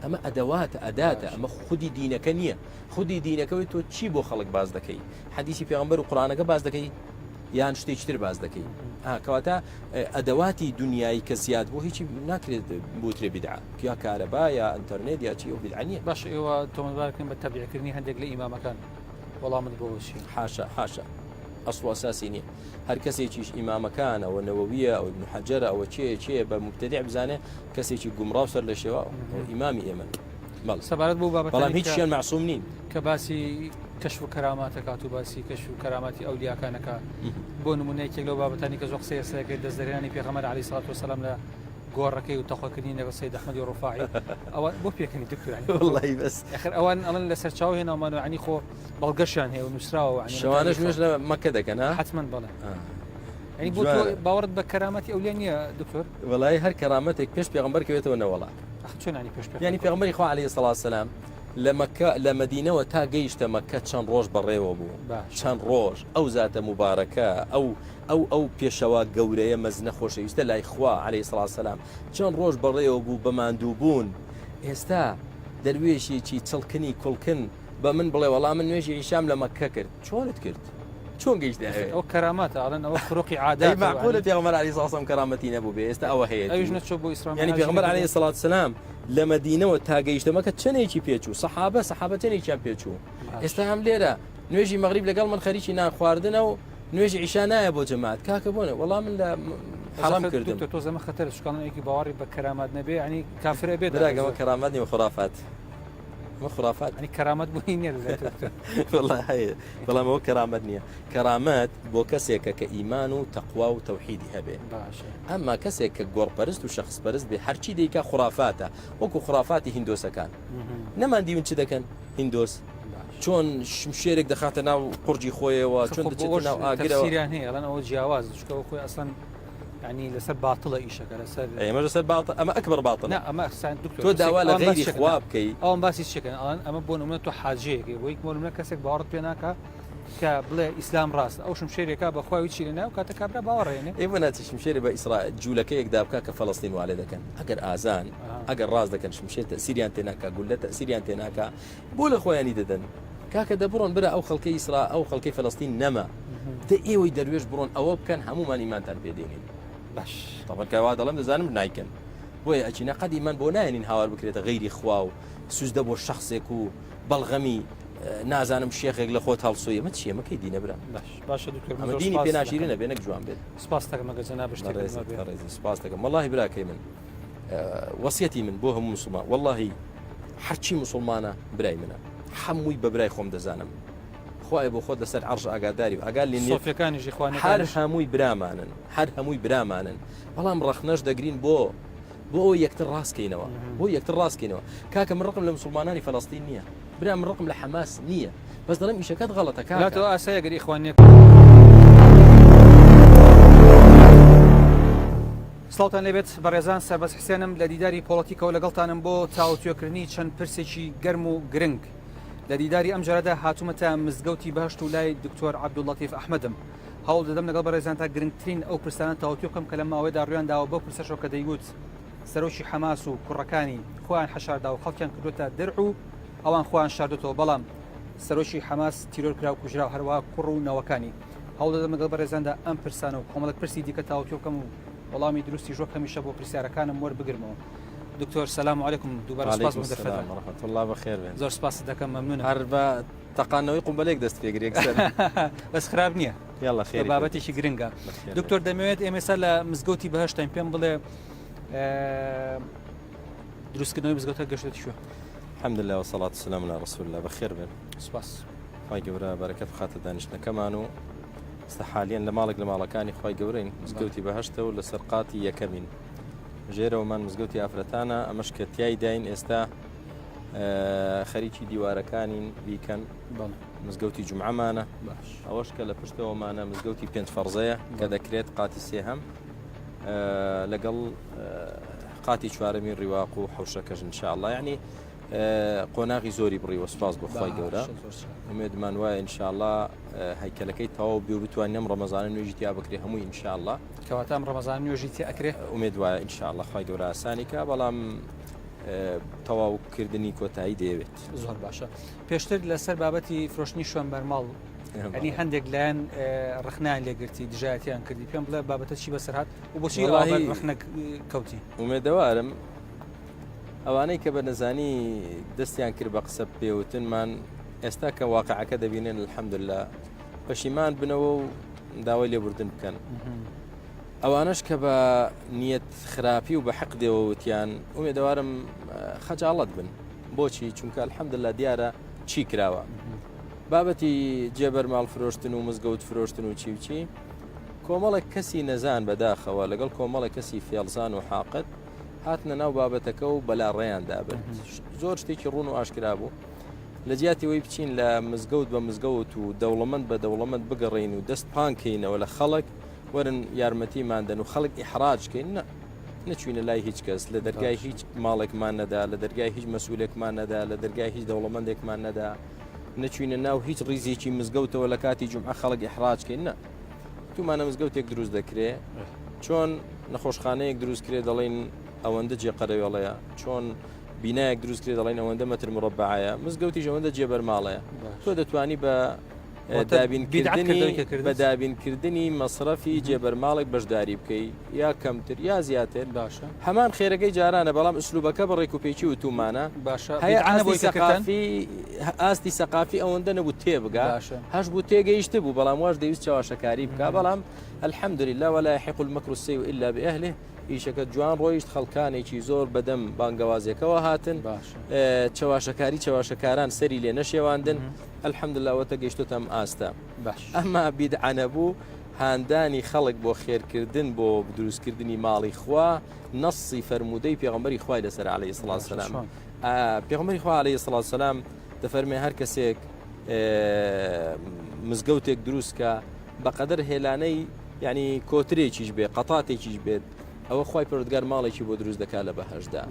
ئەمە ئەدەواتە ئەداتە ئەمە خودی دینەکە نییە خودی دینەکەوەی تۆ چی بۆ خەڵک باس دەکەی حەدیسی پێغەمبەر و قورئانەکە باس دەکەی یان شتێکی تر باس دەکەی کەواتە ئەدەواتی دنیایی کە زیاد بوو هیچی ناکرێت بوترێ بیدعە یا کارەبا یا ئینتەرنێت یا چی ئەو بیدعە نییە
باش ئێوە تۆمەتبارکەن بە تەبیعکردنی هەندێک لە ئیمامەکان وەڵامت بۆ چی؟
حاشا حاشا ئەسڵ و ئەساسی نییە هەر کەسێکیش ئیمامەکان ئەوە نەوەویە ئەو ابن حەجەرە ئەوە چێ چێ بە مبتدع بزانێ کەسێکی گومڕا و سەر لە شێوە ئەو ئیمامی ئێمەن بەڵێ
سەبارەت بۆ
بەڵام
بابەتانی
هیچ
کە
شیان معصوم نین
کە باسی کەشف و کەراماتەکات و باسی کەشف و کەراماتی ئەولیاکانەکە بۆ نمونە یەکێک لەو بابەتانی کە زۆر قسەی لەسەر کرد دەست دەرهێنانی پێغەمبەر عەلەیهی سڵات وسەلام لە گۆڕەکەی و تەخۆکردنی لەگەڵ سەید ئەحمەدی ڕوفاعی ئەوە بۆ پێکەنی دکتۆر یانی
وەڵڵاهی بەس
ئەخر ئەوان ئەڵێن لە سەرچاوە هێناومانەوە یانی خۆ بەڵگەشیان هەیە و نووسراوە یانی
شەوانەش نوێژ لە مەکە دەکەن ها؟
حتمما بەڵێ یانی بۆ تۆ
جوانە.
باوەڕت بە کەرامەتی ئەولیا نییە دکتۆر؟
وەڵایی هەر کەرامەتێک پێش پێغەمبەر کەوێتەوە نەوەڵا.
چۆن ینی پێش
ینی پێغەمبەری خوا عەلەیهی سەڵات سەلام لە مەکە لە مەدینەوە تا گەیشتە مەکە چەند ڕۆژ بەڕێوە بوو چەند ڕۆژ ئەو زاتە موبارەکە ئەو ئەو ئەو پێشەوا گەورەیە مەزنە خۆشەویستە لای خوا عەلەیهی سەڵات سەلام چەند ڕۆژ بەڕێوە بوو بە ماندووبوون ئێستا دەروێشێکی چڵکنی کوڵکن بە من بڵێ وەڵا من نوێژی عیشام لە مەککە کرد چۆنت کرد؟ چۆن گەیشتە ئەوێ؟
ئەو کەراماتە ئەڵێن ئەوە خروقی عادات
ئەی مەعقولە پێغەمبەر عەلەیهی سڵات وسلام کەرامەتی نەبوو بێ ئێستا ئەوە هەیە
ئەویش نەچوو بۆ ئیسرا
یعنی پێغەمبەر عەلەیهی سڵات وسلام لە مەدینەوە تا گەیشتە مەکە چەندێکی پێچوو سەحابە سەحابە چەندێکیان پێچوو ئێستا هەم لێرە نوێژی مەغریب لەگەڵ من خەریکی نان خواردنە و نوێژی عیشا نایە بۆ جەماعەت کاکە بۆنە وەڵام من لە حەڵم کردم
تۆ زەمە خەتەر شکانێکی باوەڕی بە کەرامات نەبێ ینی کافرە بێت
براگەمە کەرامات نیوە خرافات ئەمە خرافات
ینی کەرامەت بوونی نییە لە
والله هەیە بەڵام ئەوە کەرامەت نییە کەرامەت بۆ کەسێکە کە ئیمان و تەقوا و تەوحیدی هەبێ
باشە
ئەمما کەسێک کە گۆڕپەرست و شەخسپەرست بێ هەرچی دەیکا خرافاتە وەکو خرافاتی هیندۆسەکان نەمان دیون چ دەکەن هیندۆس چۆن شمشێرێک دەخاتە ناو قورجی خۆیەوە چۆن دەچێتە ناو ئاگرەوە
تەفسیریان هەیە ئەڵێن ئەوە جیاواز چونکە ئەو خۆی ئەسڵەن ینی لەسەر باتڵە ئیشەکە لەسەر
ئێمە لەسەر باتڵ ئەمە ئەکبەر باتڵە
نا ئەمە ئەحسان دکتۆر
تۆ داوا لە
ئەوان
غەیری
باسی
خوا
چەکەن
بکەی
ئەوان باسی چەکەن ئەڵێن ئەمە بۆ نمونە تۆ حاجەیەکەی بۆ بۆ نمونە کەسێک باوەڕت پێ ناکا کە بڵێ ئیسلام ڕاست ئەو شمشێرێکا بە خوا هیچی لە ناو کاتە کابرا باوەڕێنێ
ئێمە ناچی شمشێری بە ئیسرا جوولەکەیەکدا بکا کە فەلەستین والێ دەکەن ئەگەر ئازان ئەگەر ڕاست دەکەن شمشێر تەسیریان تێ ناکا گوللە تەسیریان تێ ناکا بۆ لە خۆیانی دەدەن کاکە دە بڕۆن برا ئەو خەڵکەی ئیسرا ئەو خەڵکەی فەلەستین نەما دە ئێوەی دەروێش بڕۆن ئەوە بکەن هەمومان ئیمانتان پێ دێنین
باش
تەبەن کە وا دەڵێم دەزانم نایکەن بۆیە ئەچینە قەد ئیمان بۆ نایەنین هاوار بکرێتە غەیری خوا و سوزدە بۆ شەخسێک و بەڵغەمی نازانم شێخێک لە خۆت هەڵسوی ئەمە چیە مەکەی دینە برا
باش باشە دکتۆر
ئەمە دینی پێ ناشیرینە بێ نەک جوان بێت
سپاس دەکەم ئەگەر جەنابت شتێکت مابێ.
ڕێزی سپاس دەکەم وەڵاهی براکەی من وەسیەتی من بۆ هەموو مسلمان وەڵاهی هەرچی مسلمانە برای منە هەمووی بە برای خۆم دەزانم خوایە بۆ خۆت لەسەر عەرش ئاگاداری و ئاگا لێ نییە
سۆفیەکانیش
هەر
ئیخوانەکانیش
هەمووی برامانن هەر هەمووی برامانن بەڵام ڕەخنەش دەگرین بۆ بۆ ئەوەی یەکتر ڕاستکەینەوە بۆ یەکتر ڕاستکەینەوە کاکە من ڕقم لە مسلمانانی فەلەستین نییە برا من ڕقم لە حەماس نییە بەس دەڵێم ئیشەکەت غەڵەتە
لا
کاکە
تۆ ئاسایە گەر ئیخوانیەک سڵاوتان لێبێت بەڕێزان سەربەست حسێنم لە دیداری پۆڵەتیکەوە لەگەڵتانم بۆ تاوتوێکردنی چەند پرسێکی گەرم و گرنگ لە دیداری ئەم جارەدا هاتوومەتە مزگەوتی بەهشت و لای دکتۆر عەبدوللەتیف ئەحمەدم هەوڵ دەدەم لەگەڵ بەڕێزان تا گرنگترین ئەو پرسانە تاوتوێ بکەم کە لەم ماوەیەدا ڕویان داوە بەو پرسەشەوە کە دەیگوت سەرۆکی حەماس و کوڕەکانی خۆیان حەشاردا و خەڵکیان کردوتە درع و ئەوان خۆیان شاردۆتەوە بەڵام سەرۆکی حەماس تیرۆر کرا و کوژرا و هەروەها کوڕ و نەوەکانی هەوڵ دەدەم لەگەڵ بەڕێزاندا ئەم پرسانە و کۆمەڵێک پرسی دیکە تاوتوێ بکەم و وەڵامی دروستیش وەک هەمیشە بۆ پرسیارەکانم وەربگرمەوە. دکتۆر سلام علیکم دووبارە سپاس
وعلیکم
بۆ دەرفەتە.
السلام ورحمة الله بەخێر بێن.
زۆر سپاست دەکەم مەمنونم.
هەر بە تەقاندنەوەی قومبەلەیەک دەست پێگری یەکسەر.
بەس خراپ نییە.
یاڵا خێری پێ
بابەتێکی گرنگە.
بەخێر
دکتۆر دەمەوێت ئێمە ئێستا لە مزگەوتی بەهەشتین پێم بڵێ دروستکردنەوەی مزگەوتە گەشتێتی کوێ؟
الحمد لله والصلاة والسلام على رسول الله بەخێر بێن.
سپاس.
خوای گەورە بەرەکەت بخاتە دانیشتنەکەمان و ئێستا حالیەن لە ماڵێک لە ماڵەکانی خوای گەورەین مزگەوتی بەهەشتە و لەسەر قاتی یەکەمین ژێرەوەمان مزگەوتی ئافرەتانە ئەمەش کە تیای داین ئێستا خەریکی دیوارەکانین بیکەن مزگەوتی جمعەمانە
باش
ئەوەش کە لە پشتەوەمانە مزگەوتی پێنج فەرزەیە کە دەکرێت قاتی سێهەم لەگەڵ قاتی چوارەمی ڕیواق و حوشەکەش ان شاء الله یعنی قۆناغی زۆری بڕیوە سوپاس بۆ خوای گەورە ئومێدمان وایە ان شاء الله هەیکەلەکەی تەواو بێ و بتوانین ئەم ڕەمەزانە نوێژی تیا بکرێ هەمووی ان شاء الله
کەواتە ئەم ڕەمەزانە نوێژی تیا ئەکرێ
ئومێد وایە ان شاء الله خوای گەورە ئاسانی کا بەڵام تەواو کردنی کۆتایی دەیەوێت
زۆر باشە پێشتر لەسەر بابەتی فرۆشتنی شوێن بەرماڵ ئەنی هەندێک لایەن ڕخنیان لێگرتی دژایەتیان کردی پێم بڵێ بابەتە چی بەسەر هات و بۆچی ڕخنە کەوتی
ئومێدەوارم ئەوانەی کە بە نەزانی دەستیان کرد بە قسە پێوتنمان ئێستا کە واقعەکە دەبینن الحمدلله پەشیمان بنەوە و داوای لێبوردن بکەن ئەوانش کە بە نیەت خراپی و بە حەق دێوە وتیان ئومێدەوارم خەجاڵەت بن بۆچی چونکە الحمدلله دیارە چی کراوە بابەتی جێبەرماڵ فرۆشتن و مزگەوت فرۆشتن و چی و چی کۆمەڵێک کەسی نەزان بەداخەوە لەگەڵ کۆمەڵێک کەسی فێڵزان و حاقت هاتنە ناو بابەتەکە و بەلا ڕێیان دابرد زۆر شتێکی ڕوون و ئاشکرا بوو لە جیاتی وەی بچین لە مزگەوت بە مزگەوت و دەوڵەمەند بە دەوڵەمەند بگەڕین و دەست پانکەینەوە لە خەڵک وەرن یارمەتیمان دەن و خەڵک ئیحراج کەین نە. نەچوینە لای هیچ کەس لە دەرگای هیچ ماڵێکمان نەدا لە دەرگای هیچ مەسولێکمان نەدا لە دەرگای هیچ دەوڵەمەندێکمان نەدا نەچوینە ناو هیچ ڕیزێکی مزگەوتەوە لە کاتی جمعە خەڵک ئیحراجکەین نە تومانە مزگەوتێک دروست دەکرێ چۆن نەخۆشخانەیەک دروست کرێ دەڵێن ئەوەندە جێ قەرەوێڵەیە چۆن بینایەک دروست کرێ دەڵێن ئەوەندە مەتر مربعایە مزگەوتیش ئەوەندە جێبەرماڵەیە تۆ دەتوانی بە بە دابینکردنی مەسرەفی جێبەرماڵێک بەشداری بکەی یا کەمتر یا زیاتر
باشە
هەمان خێرەکەی جارانە بەڵام ئسلوبەکە بە ڕێک و پێکی وتومانە
باشە
هەیە ئاستی ئاستی سەقافی ئەوەندە نەبوو تێبگا هەش بوو تێگەیشت بوو بەڵام واش دەویست چاواشەکاری بکە بەڵام الحمدلله ولا يحق المكر السيء إلا بأهله ئیشەکە جوان ڕۆیشت خەڵکانێکی زۆر بەدەم بانگەوازیەکەوە هاتن چەواشەکاری چەواشەکاران سەری لێ نەشێواندن الحمدلله ئەوەتە گەیشتۆتە ئەم ئاستە
باش
ئەما بیدعە نەبوو هاندانی خەڵک بۆ خێرکردن بۆ دروستکردنی ماڵی خوا نەصی فەرموودەی پێغەمبەری خوای لەسەر عەلەیهی سڵات سەلام پێغەمبەری خوا عەلەیهی سڵات سەلام دەفەرمێ هەر کەسێک مزگەوتێک دروستکە بەقەدەر هێلانەی یعنی کۆترێکیش بێ قەتاتێکیش بێت ئەوە خوای پەروەردگار ماڵێکی بۆ دروست دەکات لە بەهەشتدا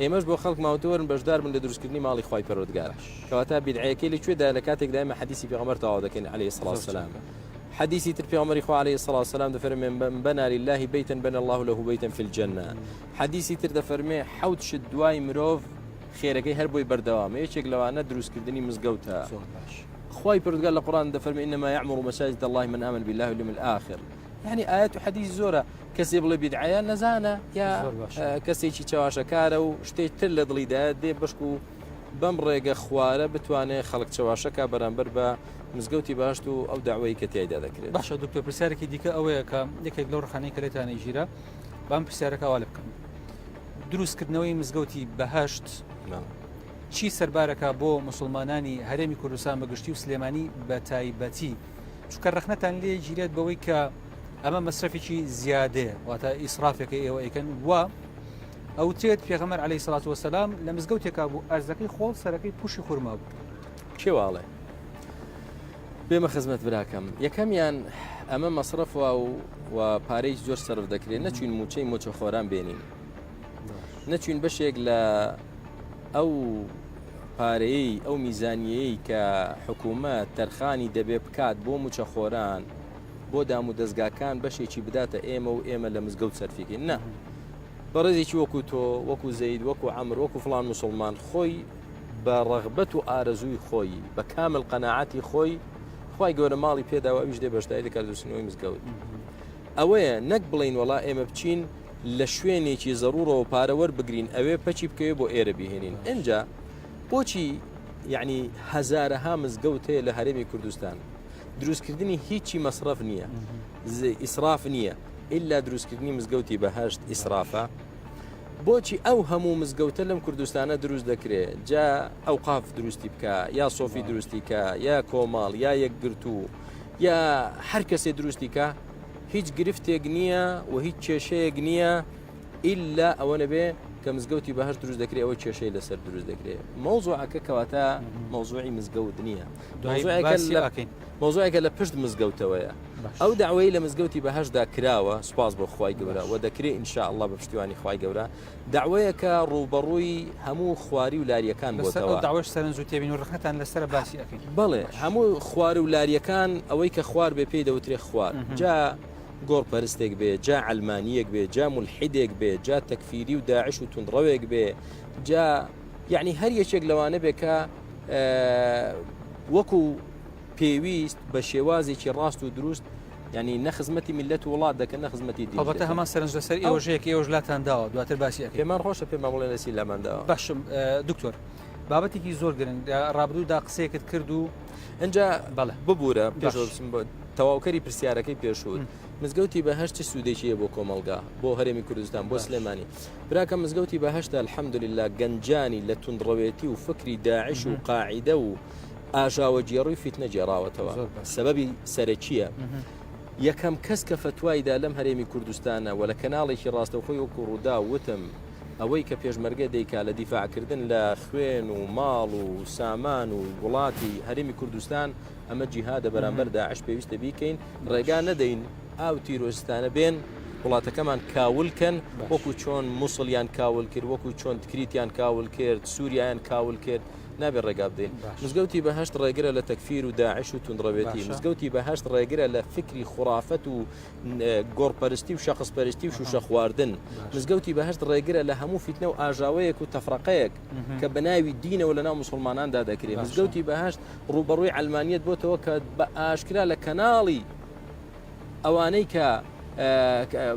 ئێمەش بۆ خەڵک ماوەتە وەرن بەشدار بن لە دروستکردنی ماڵی خوای پەروەردگار کەواتە بیدعەیەکەی لە کوێدا لە کاتێکدا ئێمە حەدیسی پێغەمبەر تەواو دەکەین عەلەیهی سڵاو سەلام حەدیسی تر پێغەمبەری خوا عەلەیهی سڵاو سەلام دەفەرمێ من بەنا لله بەیتا بەنا الله له بەیتا فی الجنە حەدیسی تر دەفەرمێ حەوت شت دوای مرۆڤ خێرەکەی هەر بۆی بەردەوامە یەکێک لەوانە دروستکردنی مزگەوتە خوای پەروەردگار لە قورئان دەفەرمێ انما یعمر مساجد الله من آمن بالله واليوم الآخر یعنی ئاەت و حەدیث زۆرە کەسێ بڵێ بیدعەیە نەزانە یا کەسێکی چەواشەکارە و شتێک تر لە دڵیدا دێ بەشک و بەم ڕێگە خوارە بتوانێت خەڵک چەواشەکە بەرامبەر بە مزگەوتی باشت و ئەو داوای کە تایدا دەکرێت.
باشە دکتۆر پرسیارێکی دیکە ئەوەیە کە یەکێک لەو ڕخانەی کە لێتانەی ژیرە بام پرسیارەکە وا لێ بکەم دروستکردنەوەی مزگەوتی بەهشت چی سەربارەکە بۆ مسلمانانی هەرێمی کوردستان بەگشتی و سلێمانی بە تایبەتی چونکە ڕەخنەتان لێ گیرێت بەوەی کە ئەمە مەسرەفێکی زیادەیە واتە ئیسرافێکە ئێوە ئەیکەن و ئەوترێت پێغەمبەر عەلەیهی سڵات وەسەلام لە مزگەوتێکا بوو ئەرزەکەی خۆڵ سەرەکەی پوشی خورما بوو.
کێ واڵێ؟ بێمە خزمەت براکەم یەکەمیان ئەمە مەسرەف و و پارەی زۆر سەرف دەکرێت نەچوین موچەی مۆچەخۆران بێنین نەچوین بەشێک لە ئەو پارەیەی ئەو میزانیەیەی کە حکوومەت تەرخانی دەبێ بکات بۆ موچەخۆران بۆ دام و دەستگاکان بەشێکی بداتە ئێمە و ئێمە لە مزگەوت سەرفیکەین نا بەڕێزێکی وەکو تۆ وەکو زەید وەکو عەمر وەکو فڵان مسلمان خۆی بە ڕەغبەت و ئارەزووی خۆی بە کامل قەناعەتی خۆی خوای گەورە ماڵی پێداوە ئەویش دێ بەشداری دەکات دروستنەوەی مزگەوت ئەوەیە نەک بڵین وڵا ئێمە بچین لە شوێنێکی زەڕوڕەوە پارە وەربگرین ئەوێ پەکی بکەوێ بۆ ئێرە بیهێنین ئینجا بۆچی یعنی هەزارەها مزگەوت هەیە لە هەرێمی کوردستان دروستکردنی هیچی مەسرەف نییە ئیسراف نییە ئللا دروستکردنی مزگەوتی بەهشت ئیسرافە بۆچی ئەو هەموو مزگەوتە لەم کوردستانە دروست دەکرێ جا ئەوقاف دروستی بکە یا سۆفی دروستی کە یا کۆماڵ یا یەکگرتوو یا هەر کەسێ دروستی کە هیچ گرفتێک نییە و هیچ کێشەیەک نییە ئللا ئەوە نەبێ کە مزگەوتی بەهشت دروست دەکرێت ئەوە کێشەی لەسەر دروست دەکرێت مەوزوعەکە کەواتە مەوزوعی مزگەوت نییە مەوزوعەکە لە پشت مزگەوتەوەیە ئەو داوای لە مزگەوتی بەهشدا کراوە سوپاس بۆ خوای گەورە و دەکرێت إن شاء الله بە پشتیوانی خوای گەورە داوایەکە ڕووبەڕووی هەموو خواری و لاریەکان بۆتەوە
داوەش سەرنج و تێبین و ڕخنەتان لەسەر باسی ئەەکەین
بەڵێ هەموو خوار و لاریەکان ئەوەی کە خوار بێ پێی دەوترێ خوار جا گۆڕپەرستێک بێ جا عەلمانیەک بێ جا مولحیدێک بێ جا تەکفیری و داعش و توندڕەوێک بێ جا یعنی هەر یەکێک لەوانە بێ کە وەکو پێویست بە شێوازێکی ڕاست و دروست ینی نە خزمەتی میلەت وڵات دەکەن نە خزمەتی دی
هەڵبەتە هەمان سەرنج لەسەر ئێوەش هەیە کە ئێوەش لاتان داوە دواتر باسی ئەکەین
پێمان خۆشە پێمان بڵێن لەسی لامان داوە
باشم دکتۆر بابەتێکی زۆر گرنگ ڕابردوودا قسەیەکت کرد و
ئەجا بەڵێ ببوورە پێش بچم بۆ تەواوکەری پرسیارەکەی پێشووت مزگەوتی بەهەشت چ سوودێکی هەیە بۆ کۆمەڵگا بۆ هەرێمی کوردستان بۆ سلێمانی براکە مزگەوتی بەهەشتە الحمدلله گەنجانی لە توندڕەوێتی و فکری داعش و قاعیدە و ئاژاوەگێڕی و فیتنە گێڕاوەتەوە سەبەبی سەرەکییە یەکەم کەس کە فەتوایدا لەم هەرێمی کوردستانە و لە کەناڵێکی ڕاستەوخۆی وەکو ڕووداو وتم ئەوەی کە پێشمەرگە دەیکا لە دیفاعکردن لە خوێن و ماڵ و سامان و وڵاتی هەرێمی کوردستان ئەمە جیهادە بەرامبەر داعش پێویستە بیکەین ڕێگا نەدەین ئاو تیرۆستانە بێن. وڵاتەکەمان کاول کەن وەکو چۆن موسڵیان کاول کرد وەکو چۆن تکریتیان کاول کرد سووریایان کاول کرد نابێت ڕێگا بدەین مزگەوتی بەهشت ڕێگرە لە تەکفیر و داعش و توندڕەوێتی مزگەوتی بەهشت ڕێگرە لە فکری خرافەت و گۆڕپەرستی و شەخصپەرستی و شوشە خواردن مزگەوتی بەهشت ڕێگرە لە هەموو فیتنە و ئاژاوەیەک و تەفرەقەیەک کە بە ناوی دینەوە لە ناو مسلماناندا دەکرێت مزگەوتی بەهشت ڕووبەڕووی عەلمانیەت بۆتەوە کە بە ئاشکرا لە کەناڵی ئەوانەی کە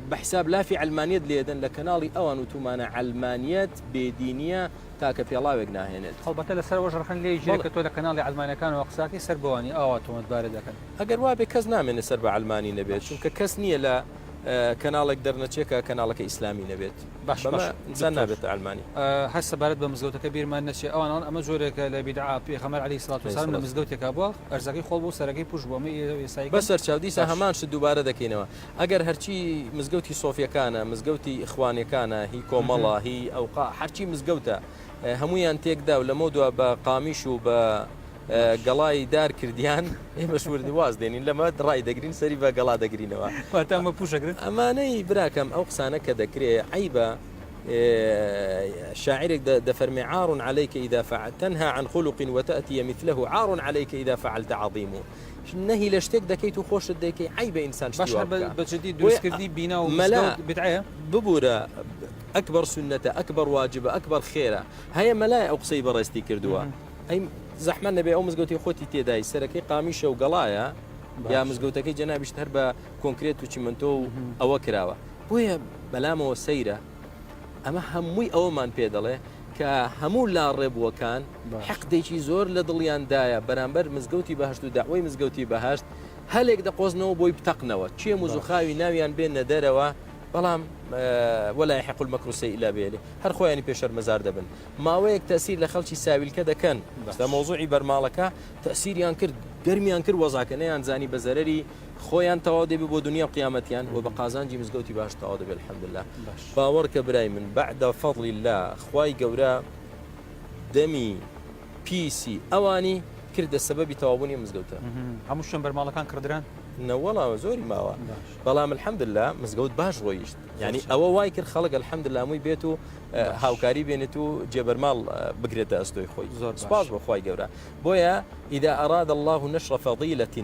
بە حساب لافی عەلمانیەت لێدەن لە کەناڵی ئەوان وتومانە عەلمانیەت بێدینیە تاکە پێڵاوێک ناهێنێت.
هەڵبەتە لەسەر ئەوەش ڕەخنە لێی گیرێ کە تۆ لە کەناڵی عەلمانیەکانەوە قسەکەی سەر بەوانی ئاوا تۆمەتبارت دەکەن.
ئەگەر وابێ کەس نامێنێ سەر بە عەلمانی نەبێت چونکە کەس نییە لە کەناڵێک دەرنەچێ کە کەناڵەکە ئیسلامی نەبێت.
باش
بەمە
باش
ئینسان
دکتۆر
نابێتە عەلمانی.
هەر سەبارەت بە مزگەوتەکە بیرمان نەچێ ئەوان ئەڵێن ئەمە جۆرێکە لە بیدعە پێغەمبەر علیە الصلوة
علیە
والسلام لە
الصلوة.
مزگەوتێکا بووە ئەرزەکەی خۆڵ بوو سەرەکەی پوش بوو ئەمە ئێستای کەن
بەسەر چاو دیسان
باش.
هەمان شت دووبارە دەکەینەوە ئەگەر هەرچی مزگەوتی سۆفیەکانە مزگەوتی ئیخوانیەکانە هی کۆمەڵە هی ئەوقا هەرچی مزگەوتە هەموویان تێکدا و لەمەو دوا بە قامیش و بە گەڵای دار کردیان ئێمەش ورد واز دێنین لەمە ڕای دەگرین سەری بە گەڵا دەگرینەوە.
واتە ئەمە پووشەگرن؟
ئەمانەی براکەم ئەو قسانە کە دەکرێ عەیبە شاعرێک دەفەرمێ عار عليك إذا فعلت تنهى عن خلق وتأتي مثله عار عليك إذا فعلت عظيم نەهی لە شتێک دەکەیت و خۆشت دەیکەی عەیبە ئینسان شتی
باش
وا
هەر
بکا
بە جدی
بۆیە
دروستکردنی بینا و
مەلا
مزگەوت بیدعەیە؟
ببورە ئەکبەر سوننەتە ئەکبەر واجبە ئەکبەر خێرە هەیە مەلای ئەو قسەی بەڕێزتی کردووە ئەی زەحمەت نەبێ ئەو مزگەوتی خۆتی تێدای سەرەکەی قامیشە و گەڵایە یا مزگەوتەکەی جەنابیشت هەر بە کۆنکرێت و چیمەنتۆ و ئەوە کراوە بۆیە بەلامەوە سەیرە ئەمە هەمووی ئەوەمان پێ دەڵێ کە هەموو لاڕێبووەکان حەقدێکی زۆر لە دڵیاندایە بەرامبەر مزگەوتی بەهشت و داوای مزگەوتی بەهشت هەلێک دەقۆزنەوە بۆی بتەقنەوە چێم و زوخاوی ناویان بێنە دەرەوە بەڵام ولا يحيق المكر السيء إلا بأهله هەر خۆیانی پێ شەرمەزار دەبن ماوەیەک تەسیر لە خەڵکی ساویلکە دەکەن لە مەوزوعی بەرماڵەکە تەسیریان کرد گەرمیان کرد وەزاکە نەیان زانی بە زەرەری خۆیان تەواو دەبێ بۆ دنیا و قیامەتیان و بە قازانجی مزگەوتی باش تەواو دەبێ الحمدلله باوەڕکە برای من بعد فضل الله خوای گەورە دەمی پیسی ئەوانی کردە سەبەبی تەواوبوونی ئەم مزگەوتە.
هەموو شوێن بەرماڵەکان کڕدران؟
نەوەڵا زۆری ماوە بەڵام الحمدللە مزگەوت باش ڕۆیشت یعنی ئەوە وای کرد خەڵک الحمدللە هەمووی بێت و هاوکاری بێنێت و جێبەرماڵ بگرێتە ئەستۆی خۆی زۆر سپاس بۆ خوای گەورە بۆیە إذا أراد الله نشر فضيلة.